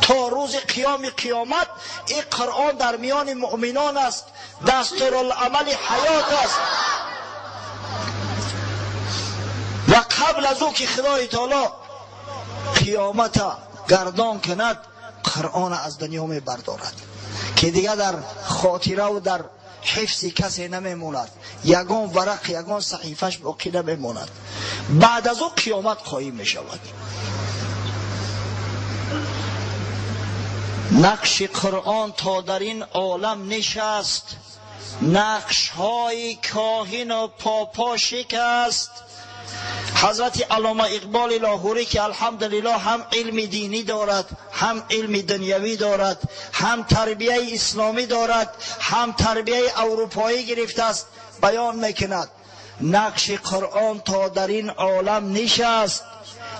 تا روز قیام قیامت. این قرآن در میان مؤمنان است، دستورالعمل حیات است. و قبل از او که خدای تعالی قیامت گردان کند، قرآن از دنیا می بردارد که دیگه در خاطره و در حفظ کسی نمیموند، یگان ورق یگان صحیفش باقی نمیموند. بعد از او قیامت قایم می شود. نقش قرآن تا در این عالم نشست، نقش های کاهن و پاپا شکست. حضرت علامه اقبال لاهوری که الحمدلله هم علم دینی دارد، هم علم دنیوی دارد، هم تربیه اسلامی دارد، هم تربیه اروپایی گرفته است، بیان میکند نقش قرآن تا در این عالم نشست.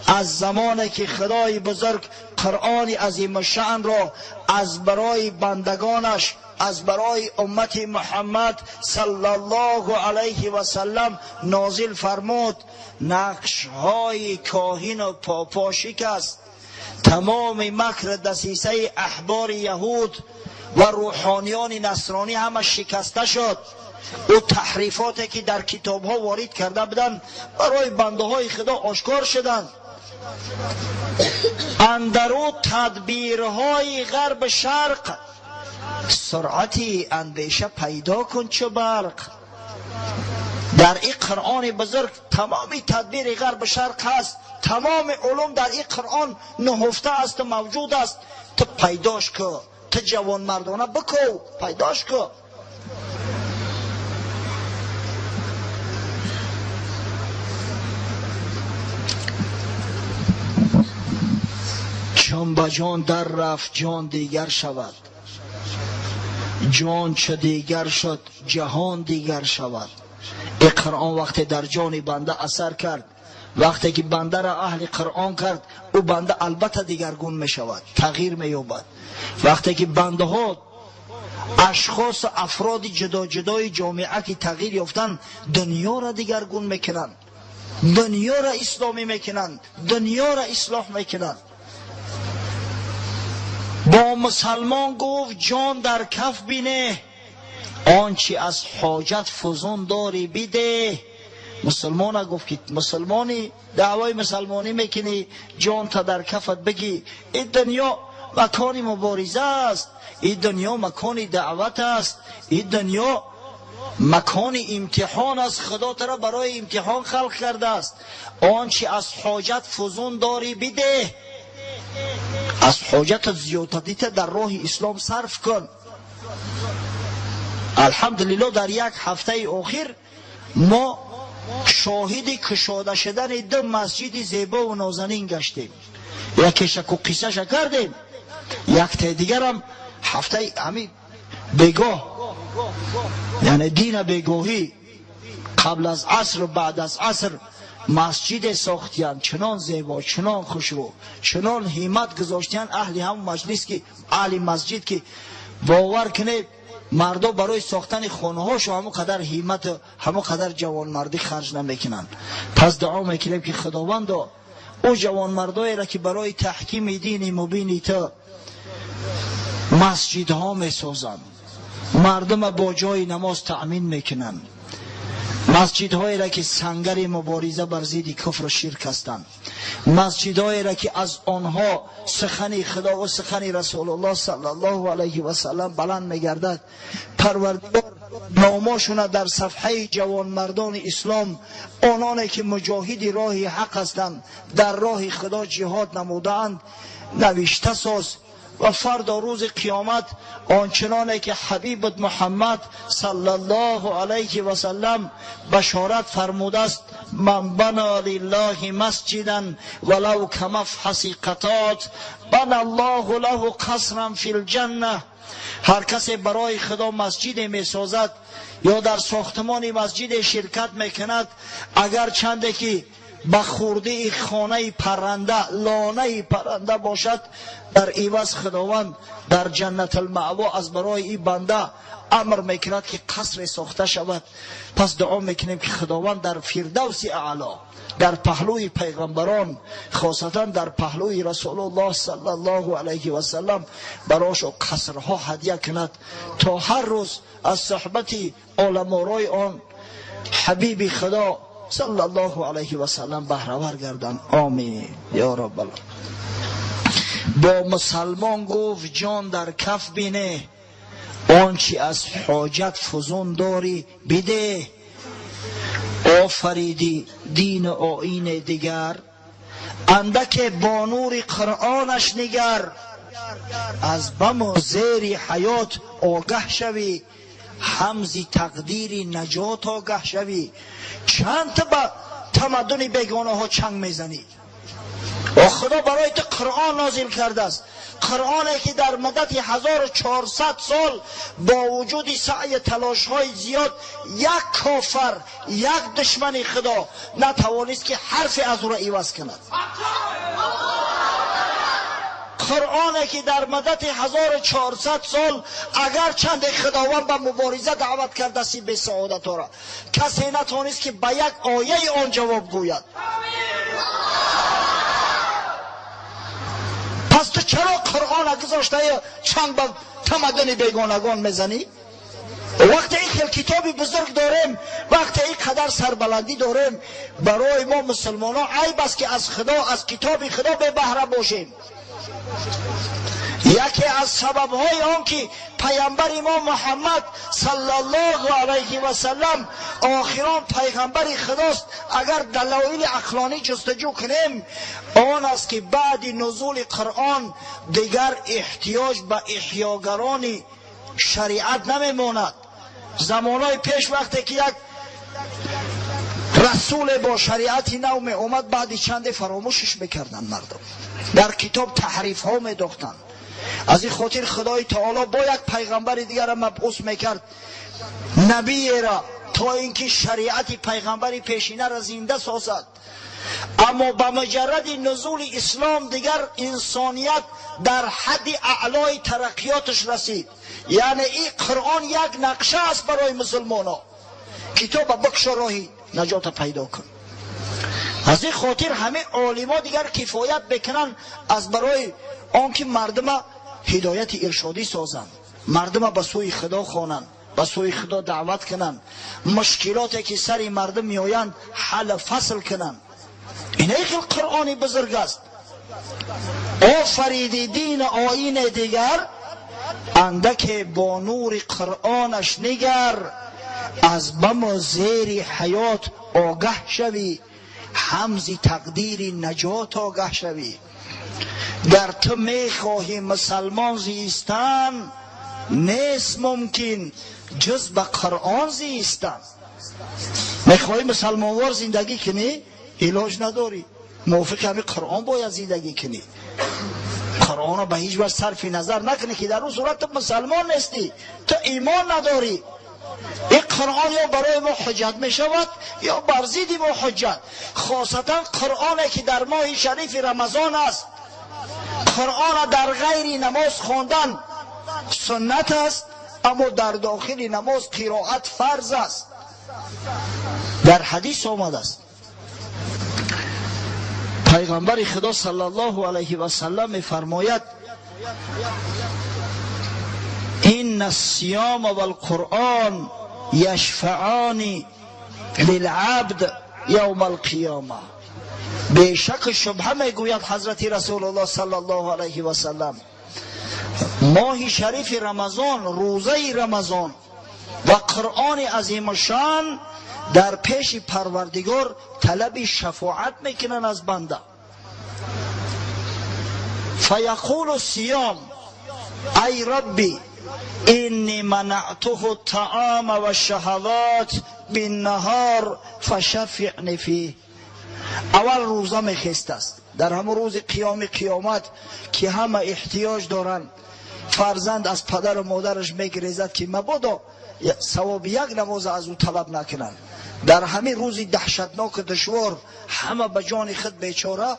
از زمانی که خدای بزرگ قرآن عظیم الشأن را از برای بندگانش، از برای امت محمد صلی الله علیه و سلم نازل فرمود، نقش های کاهن و پاپا شکست. تمام مکر دسیسه احبار یهود و روحانیان نصرانی همه شکسته شد. او تحریفاتی که در کتاب ها وارد کرده بودند برای بنده های خدا آشکار شدند. اندرو تدبیرهای غرب شرق، سرعت اندیشه پیدا کن چو برق. در این قرآن بزرگ تمام تدبیر غرب شرق هست، تمام علوم در این قرآن نهفته است و موجود است. تو پیداش کو، تو جوان مردانه بکو، پیداش کو. چون با جان در رفت جان دیگر شود، جان چه دیگر شد جهان دیگر شود. این قرآن وقتی در جان بنده اثر کرد، وقتی که بنده را اهل قرآن کرد، او بنده البته دیگرگون می شود، تغییر می یابد. وقتی که بنده ها اشخاص و افراد جدا جدای جامعه که تغییر یافتن، دنیا را دیگرگون میکنند، دنیا را اسلامی میکنند، دنیا را اصلاح میکنند. با مسلمان گفت جان در کف بینه، آنچه از حاجت فزون داری بده. Мусулмона гуфт ки мусулмонӣ, даъвои мусулмонӣ мекунӣ, ҷон та дар кафат бигӣ. Ин дунё макони мубориза аст, ин дунё макони даъват аст, ин дунё макони имтиҳон аст. Худо туро барои имтиҳон халқ кардааст. Он чи аз ҳоҷат фузун дорӣ бидеҳ, аз ҳоҷатат зиёдатита дар роҳи ислом сарф кун. Алҳамдулиллоҳ, дар як ҳафтаи охир мо шоҳиди кушода шудани ду масҷиди зебо ва нозанин гаштем. Якеша ку қиссаша кардем, яктаи дигарам ҳафтаи ҳамин бегоҳ, яъне дина бегоҳӣ, қабл аз аср, баъд аз аср масҷиде сохтиянд, чунон зебо, чунон хушрӯ, чунон ҳиммат гузоштиянд аҳли ҳам маҷлис, ки аҳли масҷид, ки бовар кунед, мардо барои сохтани хонаҳошо ҳамон қадар ҳиммату ҳамон қадар ҷавонмардӣ харҷ намекунанд. Пас дуо мекунем, ки Худовандо, ӯ ҷавонмардоеро, ки барои таҳкими дини мубини ту масҷидҳо месозанд, мардума бо ҷои намоз таъмин мекунанд, масҷидҳоеро, ки сангари мубориза бар зидди куфру ширк ҳастанд, масҷидҳоеро, ки аз онҳо сухани Худо ва сухани Расулуллоҳ саллаллоҳу алайҳи васаллам баланд мегардад, Парвардигор, номошуна дар сафҳаи ҷавонмардони ислом, ононе ки муҷоҳиди роҳи ҳақ ҳастанд, дар роҳи Худо ҷиҳод намудаанд, навишта соз ва фардо рӯзи қиёмат, ончуноне ки ҳабибат Муҳаммад саллаллоҳу алайҳи васаллам башорат фармудааст: ман бана лиллаҳи масҷидан валав камафҳаси қатот бана аллоҳу лаҳу қасран фил ҷанна. Ҳар касе барои Худо масҷиде месозад ё дар сохтмони масҷиде ширкат мекунад, агар чанде ки ба хурдии хонаи парранда, лонаи парранда бошад, дар иваз Худованд дар Ҷаннатулмаъво аз барои ин банда амр мекунад, ки қасре сохта шавад. Пас дуо мекунем, ки Худованд дар Фирдавси Аъло, дар паҳлӯи пайғамбарон, хосатан дар паҳлӯи Расулуллоҳ саллаллоҳу алайҳи васаллам, барошо қасрҳо ҳадя кунад, то ҳар рӯз аз суҳбати оламорои он ҳабиби Худо саллаллоҳу алайҳи васаллам баҳравар гарданд. Омин ё раббал. Бо мусалмон гуфт: ҷон дар каф бине, он чи аз ҳоҷат фузун дорӣ бидеҳ. Офаридӣ дину оини дигар, андаке бо нури Қуръонаш нигар. Аз баму зери ҳаёт огаҳ шавӣ, ҳамзи тақдири наҷот огаҳ шавӣ. Чанд ба тамаддуни бегонаҳо чанг мезанӣ? О, Худо барои ту Қуръон нозил кардааст, Қуръоне ки дар муддати 1400 сол бо вуҷуди саъю талошҳои зиёд як кофар, як душмани Худо натавонист, ки ҳарфе аз ӯро иваз кунад. Қуръоне ки дар муддати 1400 сол, агар чанде Худованд ба мубориза даъват кардааст бесаодатҳоро, касе натавонист, ки ба як ояи он ҷавоб гӯяд. Пас ту чаро Қуръона гузоштаю чанг ба тамаддуни бегонагон мезанӣ? Вақте ин хел китоби бузург дорем, вақте ин қадар сарбаландӣ дорем, барои мо мусулмонон айб аст, ки аз Худо, аз китоби Худо бебаҳра бошем. Яке аз сабабҳои он ки пайғамбари мо Муҳаммад саллаллоҳу алайҳи васаллам охирон пайғамбари Худост, агар далоили ақлонӣ ҷустуҷӯ кунем, он аст, ки баъди нузули Қуръон дигар эҳтиёҷ ба эҳёгарони шариат намемонад. Замонҳои пеш, вақте ки як расуле бо шариати нав меомад, баъди чанде фаромӯшиш мекарданд мардум, дар китоб таҳрифҳо медохтанд. Аз ин хотир Худои Таоло бо як пайғамбари дигарро мабъус мекард, набиеро, то ин ки шариати пайғамбари пешинаро зинда созад. Аммо ба муҷарради нузули ислом дигар инсоният дар ҳадди аълои тараққиёташ расид. Яъне ин Қуръон як нақша аст барои мусулмонҳо. Китоба бикшо, роҳи наҷота пайдо кун. Аз ин хотир ҳамин олимо дигар кифоят мекунанд аз барои он ки мардума ҳидояти иршодӣ созанд, мардума ба сӯи Худо хонанд, ба ба сӯи Худо даъват кунанд, мушкилоте ки сари мардум меоянд ҳал фасл кунанд. Инаи хел Қуръони бузург аст. Офариди дин оини дигар, андаке бо нури Қуръонаш нигар, аз баму зери ҳаёт огаҳ шавӣ, ҳамзи тақдири наҷот огаҳ шавӣ. Гар ту мехоҳӣ мусалмон зистан, нест мумкин ҷуз ба Қуръон зистан. Мехоҳӣ мусалмонвор зиндагӣ кунӣ, илоҷ надорӣ, мувофиқи ҳамин Қуръон бояд зиндагӣ кунӣ. Қуръонро ба ҳеҷ ваҷҳ сарфи назар накунӣ, ки дар он сурат ту мусалмон нестӣ, ту имон надорӣ. Ин Қуръон ё барои мо ҳуҷҷат мешавад, ё бар зидди мо ҳуҷҷат. Хосатан Қуръоне ки дар моҳи шарифи Рамазон аст. Қуръонро дар ғайри намоз хондан суннат аст, аммо дар дохили намоз қироат фарз аст. Дар ҳадис омадааст, пайғамбари Худо саллаллоҳу алайҳи васаллам мефармояд: инна ссиёма валқуръон яшфаъони лилабд явма алқиёма. Бешак шубҳа мегӯяд ҳазрати Расулуллоҳ саллаллоҳу алайҳи васаллам, моҳи шарифи Рамазон, рӯзаи Рамазон ва Қуръони азимушшон дар пеши Парвардигор талаби шафоат мекунанд аз банда. Фаяқулу сиём: ай Рабби, инни манаътуху таама вашшаҳават биннаҳор фашаффиъни фих. Аввал рӯза мехестааст. Дар ҳамон рӯзи қиёми қиёмат ки ҳама эҳтиёҷ доранд, фарзанд аз падару модараш мегирезад, ки мабодо савоби як намоза аз ӯ талаб накунанд. Дар ҳамин рӯзи даҳшатноку душвор ҳама ба ҷони худ бечора,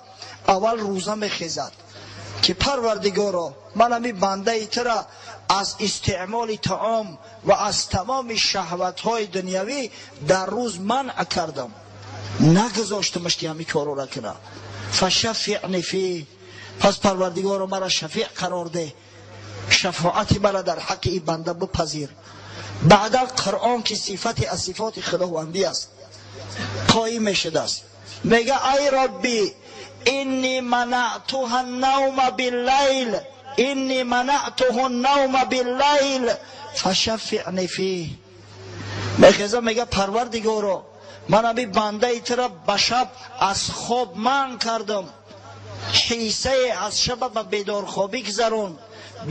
аввал рӯза мехезад, ки Парвардигоро, ман ҳамин бандаи тура аз истеъмоли таом ва аз тамоми шаҳватҳои дунявӣ дар рӯз манъ кардам, нагузоштамаш ки ҳамин корро кунад. Фашаффиъни фих. Пас Парвардигоро, мара шафеъ қарор деҳ, шафоати мара дар ҳаққи ин банда бипазир. Баъдан Қуръон, ки сифати аз сифоти худовандӣ аст, қоим мешудааст, мега: ай Рабби, инни манаътуҳа навма биллайл, инни манаътуҳу навма биллайл фашаффиъни фих. Мехеза, мега: Парвардигоро, ман ҳамин бандаи тура ба шаб аз хоб манъ кардам, ҳиссае аз шаба ба бедорхобӣ гузаронд,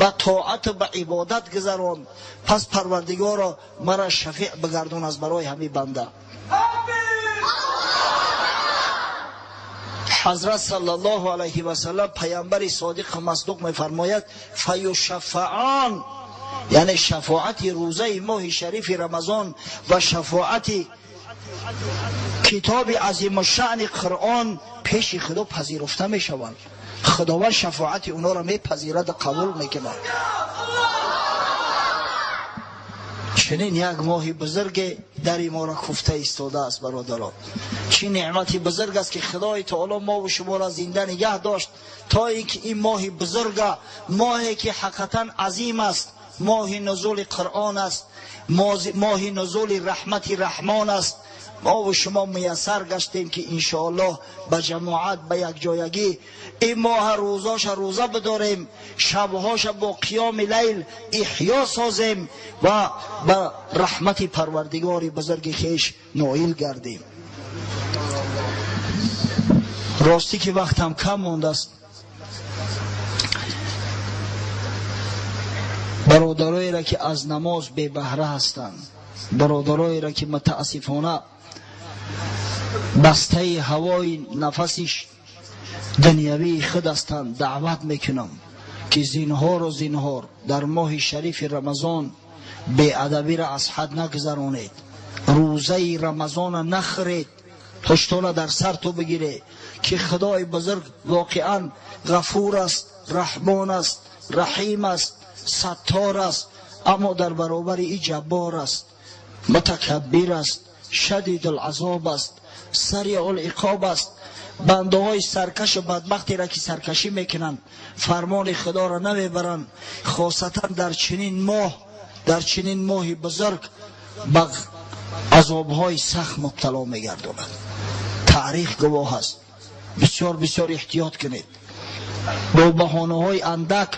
ба тоату ба ибодат гузаронд. Пас Парвардигоро, мара шафеъ бигардон аз барои ҳамин банда. Ҳазрат саллаллоҳу алайҳи васаллам, паямбари содиқу масдуқ, мефармояд: фаюшаффаъон, яъне шафоати рӯзаи моҳи шарифи Рамазон ва шафоати китоби азимушшаъни Қуръон пеши Худо пазируфта мешаванд. Худованд шафоати онҳоро мепазираду қабул мекунад. Чунин як моҳи бузурге дари моро куфта истодааст. Бародарон, чӣ неъмати бузург аст, ки Худои Таоло мову шуморо зинда нигаҳ дошт, то ин ки ин моҳи бузурга, моҳе ки ҳақиқатан азим аст, моҳи нузули Қуръон аст, моҳи нузули раҳмати Раҳмон аст, мову шумо муяссар гаштем, ки иншоаллоҳ ба ҷамоат, ба якҷоягӣ ин моҳа рӯзоша рӯза бидорем, шабҳоша бо қиёми лайл иҳё созем ва ба раҳмати Парвардигори бузурги хеш ноил гардем. Ростӣ ки вақтам кам мондааст. Бародароеро ки аз намоз бебаҳра ҳастанд, бародароеро ки мутаассифона бастаи ҳавои нафаси дунявии худ ҳастанд, даъват мекунам, ки зинҳору зинҳор дар моҳи шарифи Рамазон беадабиро аз ҳад нагузаронед, рӯзаи Рамазона нахӯред, пуштона дар сар ту бигире, ки Худои бузург воқеан Ғафур аст, Раҳмон аст, Раҳим аст, Саттор аст, аммо дар баробари и Ҷаббор аст, Мутакаббир аст, Шадидулазоб аст, Сариъулиқоб аст. Бандаҳои саркашу бадбахтеро ки саркашӣ мекунанд, фармони Худоро намебаранд, хосатан дар чунин моҳ. дар чунин моҳи бузург ба азобҳои сахт мубтало мегардонад. Таърих гувоҳ аст. Бисёр бисёр эҳтиёт кунед. Бо баҳонаҳои андак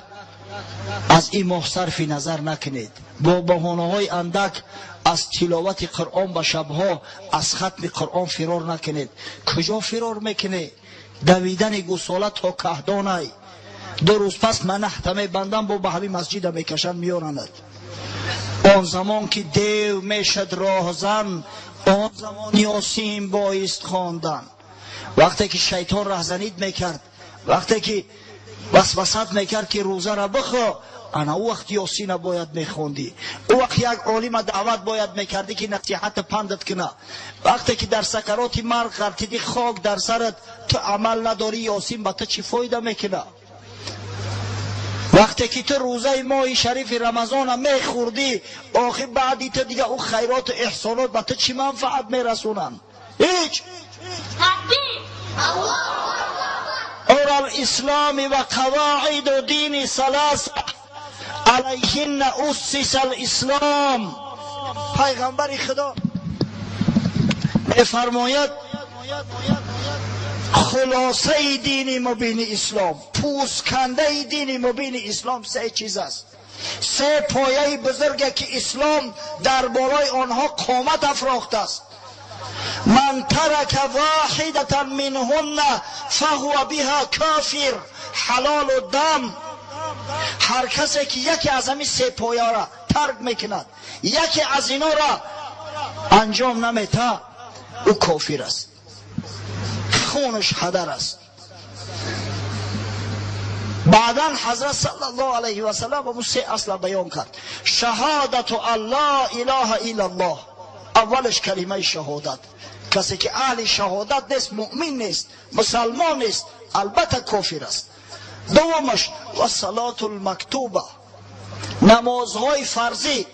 аз ин моҳ сарфи назар накунед. Бо баҳонаҳои андак аз тиловати Қуръон ба шабҳо, аз хатми Қуръон фирор накунед. Куҷо фирор мекунед? Давидани гусола то каҳдонай. 2 рӯз пас манаҳта мебандам, бо ба ҳамин масҷида мекашанд, меоранад. Он замон ки дев мешад роҳзан, он замон Ёсин боист хондан. Вақте ки шайтон раҳзанид мекард, вақте ки васвасат мекард ки рӯзаро бихо, ана ӯ вақт Ёсина бояд мехондӣ. Ӯ вақт як олима даъват бояд мекардӣ ки насиҳат пандат куна. Вақте ки дар сакароти марг ғалтидӣ, хок дар сарат, ту амал надорӣ, Ёсин ба ту чӣ фоида мекуна? Вақте ки ту рӯзаи моҳи шарифи Рамазона мехӯрдӣ, охир баъди ту дига ӯ хайроту эҳсонот ба ту чӣ манфаат мерасонанд? Ҳеҷ. عرى الإسلام وقواعد دين ثلاثة عليهن أسس الإسلام. پیغمبر خدا می‌فرماید خلاصه دین مبین اسلام، پوستکنده دین مبین اسلام 3 چیز است. 3 پایه بزرگ که اسلام در بالای آنها قامت افراخته است. من ترک واحدة منهن فهو بها کافر. حلال و دم. هر کسی که یکی از همین 3 پایه را ترک میکند، یکی از اینا را انجام نمیده، او کافر است، خونش هدر است. بعدا حضرت صلی الله علیه و سلم اون 3 اصل بیان کرد. شهادت ان لا اله الا الله، اولش کلمه شهادت. کسی که اهل شهادت نیست، مؤمن نیست، مسلمان نیست، البته کافر است. دومش و صلات المکتوبه، نمازهای فرضی.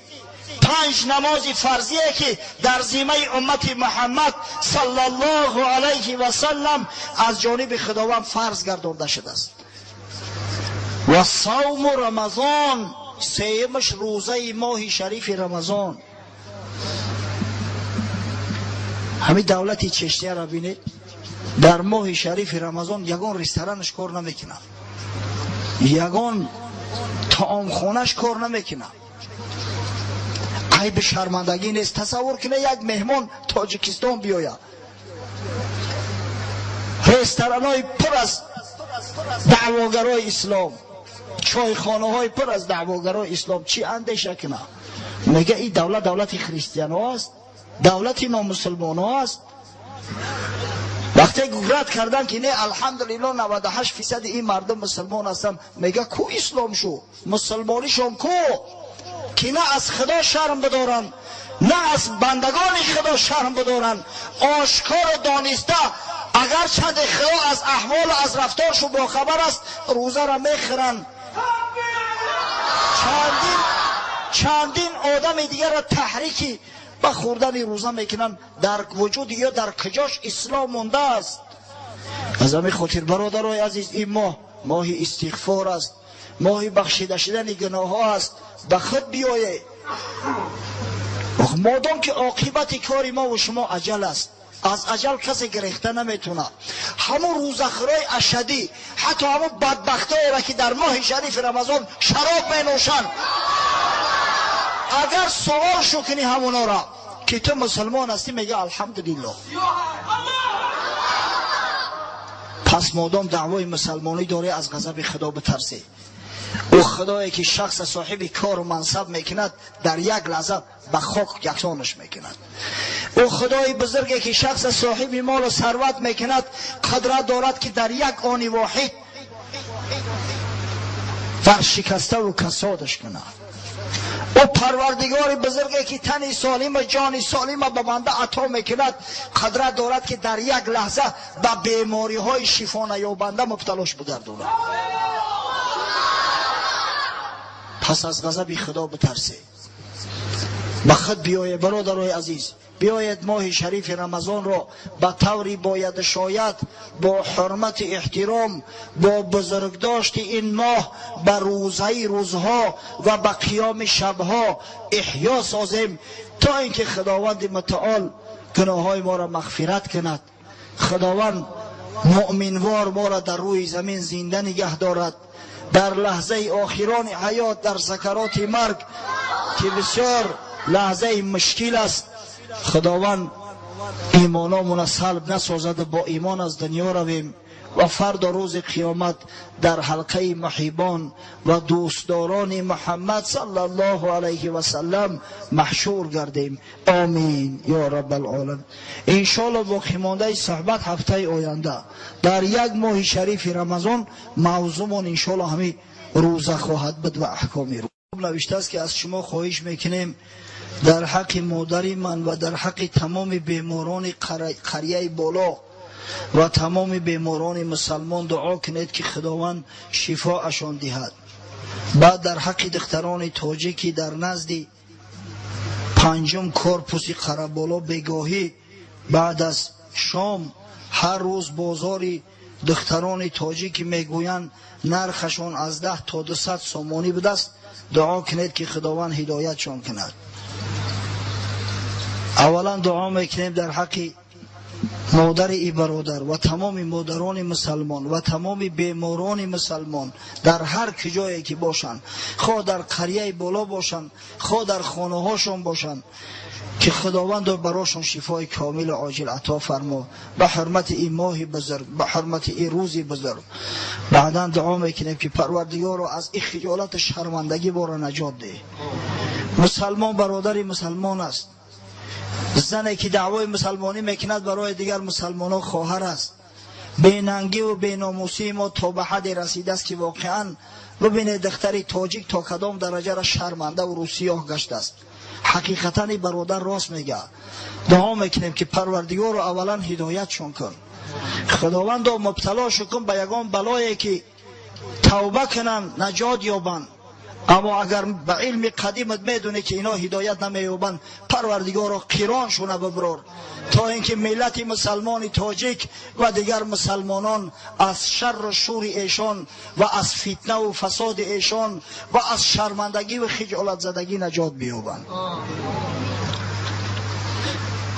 5 نماز فرضیه که در ذمه امت محمد صلی الله علیه و سلم از جانب خداوند فرض گردانده شده است. و صوم رمضان، سیمش روزه ماه شریف رمضان. همین دولت چشتیه را بینید، در ماه شریف رمضان یگان رستورانش کار نمیکنه، یگان طعامخانه‌اش کار نمیکنه. عیب شرمندگی نیست. تصور کنه یک مهمان تاجیکستان بیاید، رستوران‌های پر از دعواگرای اسلام، چایخانه‌های پر از دعواگرای اسلام، چی اندیشه کنه؟ میگه این دولت دولت خریستیان ها است، دولت نامسلمان ها است. وقتی رد کردن که نه الحمدلله 98% این مردم مسلمان هستن، میگه کو اسلام شو، مسلمانیشون کو، که نه از خدا شرم بدارن، نه از بندگان خدا شرم بدارن. آشکار و دانسته اگر چند خدا از احوال و از رفتارشون باخبر است، روزه را میخورن. چندین آدم دیگر را تحریکی به خوردن روزه میکنن. در وجود یا در کجاش اسلام مونده است؟ از همین خاطر برادرای عزیز، این ماه ماه استغفار است، ماه بخشیده شدن گناه ها است. به خود بیایه. مادام که عاقبت کار ما و شما عجل است، از عجل کسی گرفته نمیتونه. همون روزخورای اشدی، حتی همون بدبختایی را که در ماه شریف رمضان شراب می نوشند، اگر سوال شو کنی همونا را که تو مسلمان هستی، میگه الحمدلله. پس مادام دعوای مسلمانی داری، از غضب خدا بترسی. او خدایی که شخص صاحب کار و منصب میکند، در یک لحظه به خاک یکسانش میکند. او خدای بزرگی که شخص صاحب مال و ثروت میکند، قدرت دارد که در یک آن واحد ورشکسته و کسادش کند. او پروردگار بزرگی که تن سالم و جان سالم به بنده عطا میکند، قدرت دارد که در یک لحظه به بیماری های شفا نیابنده مبتلاش بگرداند. پس از غضب خدا بترسه، به خود بیایه برادرای عزیز. Биёед моҳи шарифи Рамазонро ба таври бояд шояд бо ҳурмати эҳтиром, бо бузургдошти ин моҳ ба рӯзаи рӯзҳо ва ба қиёми шабҳо эҳё созем, то инки Худованди мутаол гуноҳҳои моро мағфират кунад. Худованд муъминвор моро дар рӯи замин зинда нигаҳ дорад, дар лаҳзаи охирони ҳаёт, дар сакароти марг, ки бисёр лаҳзаи мушкил аст, Худованд имономона салб насозад, бо имон аз дунё равем ва фардо рӯзи қиёмат дар ҳалқаи муҳибон ва дӯстдорони Муҳаммад саллаллоҳу алайҳи васаллам маҳшур гардем. Омин ё раббал оламин. Иншоаллоҳ боқимондаи суҳбат ҳафтаи оянда дар як моҳи шарифи Рамазон мавзӯъмон иншоаллоҳ ҳамин рӯза хоҳад буд ва аҳкоми рӯза. Навиштааст, ки аз шумо хоҳиш мекунем, дар ҳаққи модари ман ва дар ҳаққи тамоми беморони қарияи боло ва тамоми беморони мусалмон дуо кунед, ки Худованд шифоашон диҳад. Баъд дар ҳаққи духтарони тоҷикӣ дар назди панҷум корпуси Қараболо бегоҳӣ баъд аз шом ҳар рӯз бозори духтарони тоҷикӣ мегӯянд, нархашон аз 10 то 200 сомонӣ будааст, дуо кунед, ки Худованд ҳидоятшон кунад. Аввалан дуо мекунем дар ҳаққи модари и бародар ва тамоми модарони мусалмон ва тамоми беморони мусалмон дар ҳар куҷое ки бошанд, хоҳ дар қарияи боло бошанд, хоҳ дар хонаҳошон бошанд, ки Худовандо барошон шифои комилу оҷил ато фармо, ба ҳурмати ин моҳи бузург, ба ҳурмати ин рӯзи бузург. Баъдан дуо мекунем, ки Парвардигоро аз ин хиҷолату шармандагӣ бора наҷот деҳ. Мусалмон бародари мусалмон аст. Зане ки даъвои мусалмонӣ мекунад, барои дигар мусалмонон хоҳар аст. Бенангиву беномусии мо то ба ҳадде расидааст, ки воқеан бибинед, духтари тоҷик то кадом дараҷара шармандаву рӯсиёҳ гаштааст. Ҳақиқатан ин бародар рост мегӯяд. Дуо мекунем, ки Парвардигорро аввалан ҳидоятшон кун, Худовандо, мубталошо кун ба ягон балое, ки тавба кунанд, наҷот ёбанд. Аммо агар ба илми қадимат медонӣ, ки ино ҳидоят намеёбанд, Парвардигоро, қироншуна биброр, то ин ки миллати мусалмони тоҷик ва дигар мусалмонон аз шарру шури эшон ва аз фитнаву фасоди эшон ва аз шармандагӣ ва хиҷолатзадагӣ наҷот биёбанд.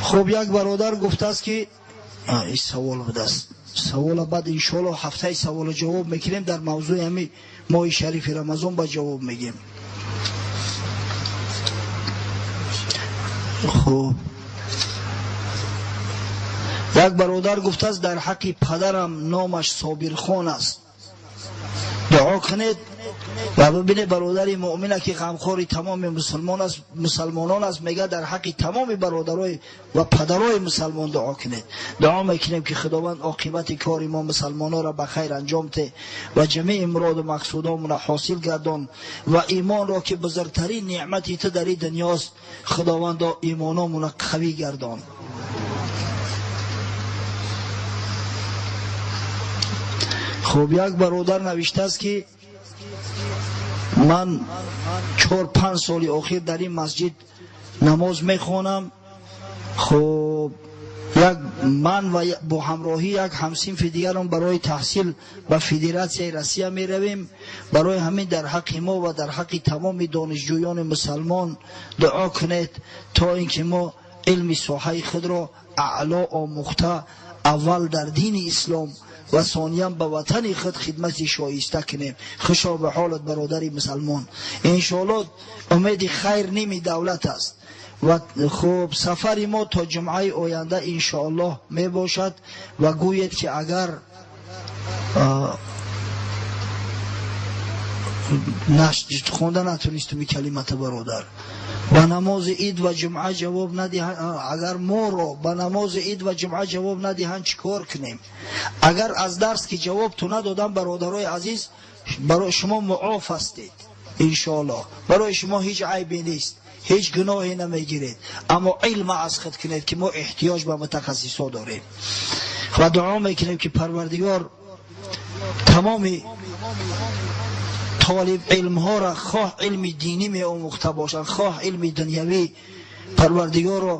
Хуб, як бародар гуфтааст, ки ин савол будааст. Савола баъд иншоалло ҳафтаи саволу ҷавоб мекунем, дар мавзӯи ҳамин моҳи шарифи Рамазон ба ҷавоб мегем. Хуб, як бародар гуфтааст, дар ҳаққи падарам, номаш Собирхон аст, дуо кунед. Ва бибинед, бародари муъмина, ки ғамхори тамоми мусулмон аст, мусалмонон аст, мегӯяд, дар ҳаққи тамоми бародарои ва падарои мусалмон дуо кунед. Дуо мекунем, ки Худованд оқибати кори мо мусалмононро ба хайр анҷом те ва ҷамеи муроду мақсудомонро ҳосил гардон ва имонро, ки бузургтарин неъмати ту дар ин дунёст, Худовандо, имономонро қавӣ гардон. Хуб, як бародар навиштааст, ки ман 4-5 соли охир дар ин масҷид намоз мехонам. Хуб, як ман ва бо ҳамроҳӣ як ҳамсинфи дигарон барои таҳсил ба Федератсияи Россия меравем. Барои ҳамин дар ҳаққи мо ва дар ҳаққи тамоми донишҷӯёни мусалмон дуо кунед, то ин ки мо илми соҳаи худро аъло омӯхта, аввал дар дини ислом ва сониян ба ватани худ хидмати шоиста кунем. Хушо ба ҳолат, бародари мусалмон. Иншоалло, умеди хайр ними давлат аст. Ва хуб, сафари мо то ҷумъаи оянда иншоаллоҳ мебошад. Ва гӯед, ки агар хонда натонистум калимата, бародар, ба намози ид ва ҷумъа ҷавоб надиҳанд, агар моро ба намози ид ва ҷумъа ҷавоб надиҳанд, чӣ кор кунем? Агар аз дарс ки ҷавобту надодам, бародарои азиз, барои шумо муоф ҳастед. Иншоаллоҳ, барои шумо ҳеҷ айбе нест, ҳеҷ гуноҳе намегиред, аммо илма аз худ кунед, ки мо эҳтиёҷ ба мутахассисҳо дорем. Ва дуо мекунем, ки Парвардигор тамоми толиб илмҳоро, хоҳ илми динӣ меомӯхта бошанд, хоҳ илми дунявӣ. Парвардигоро,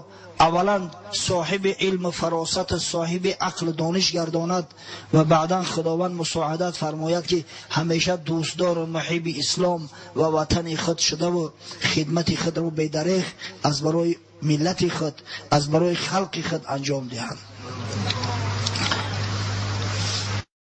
аввалан соҳиби илму фаросат, соҳиби ақлу дониш гардонад ва баъдан Худованд мусоидат фармояд, ки ҳамеша дӯстдор ва муҳибби ислом ва ватани худ шуда ва хидмати худро бедареғ аз барои миллати худ, аз барои халқи худ анҷом диҳанд.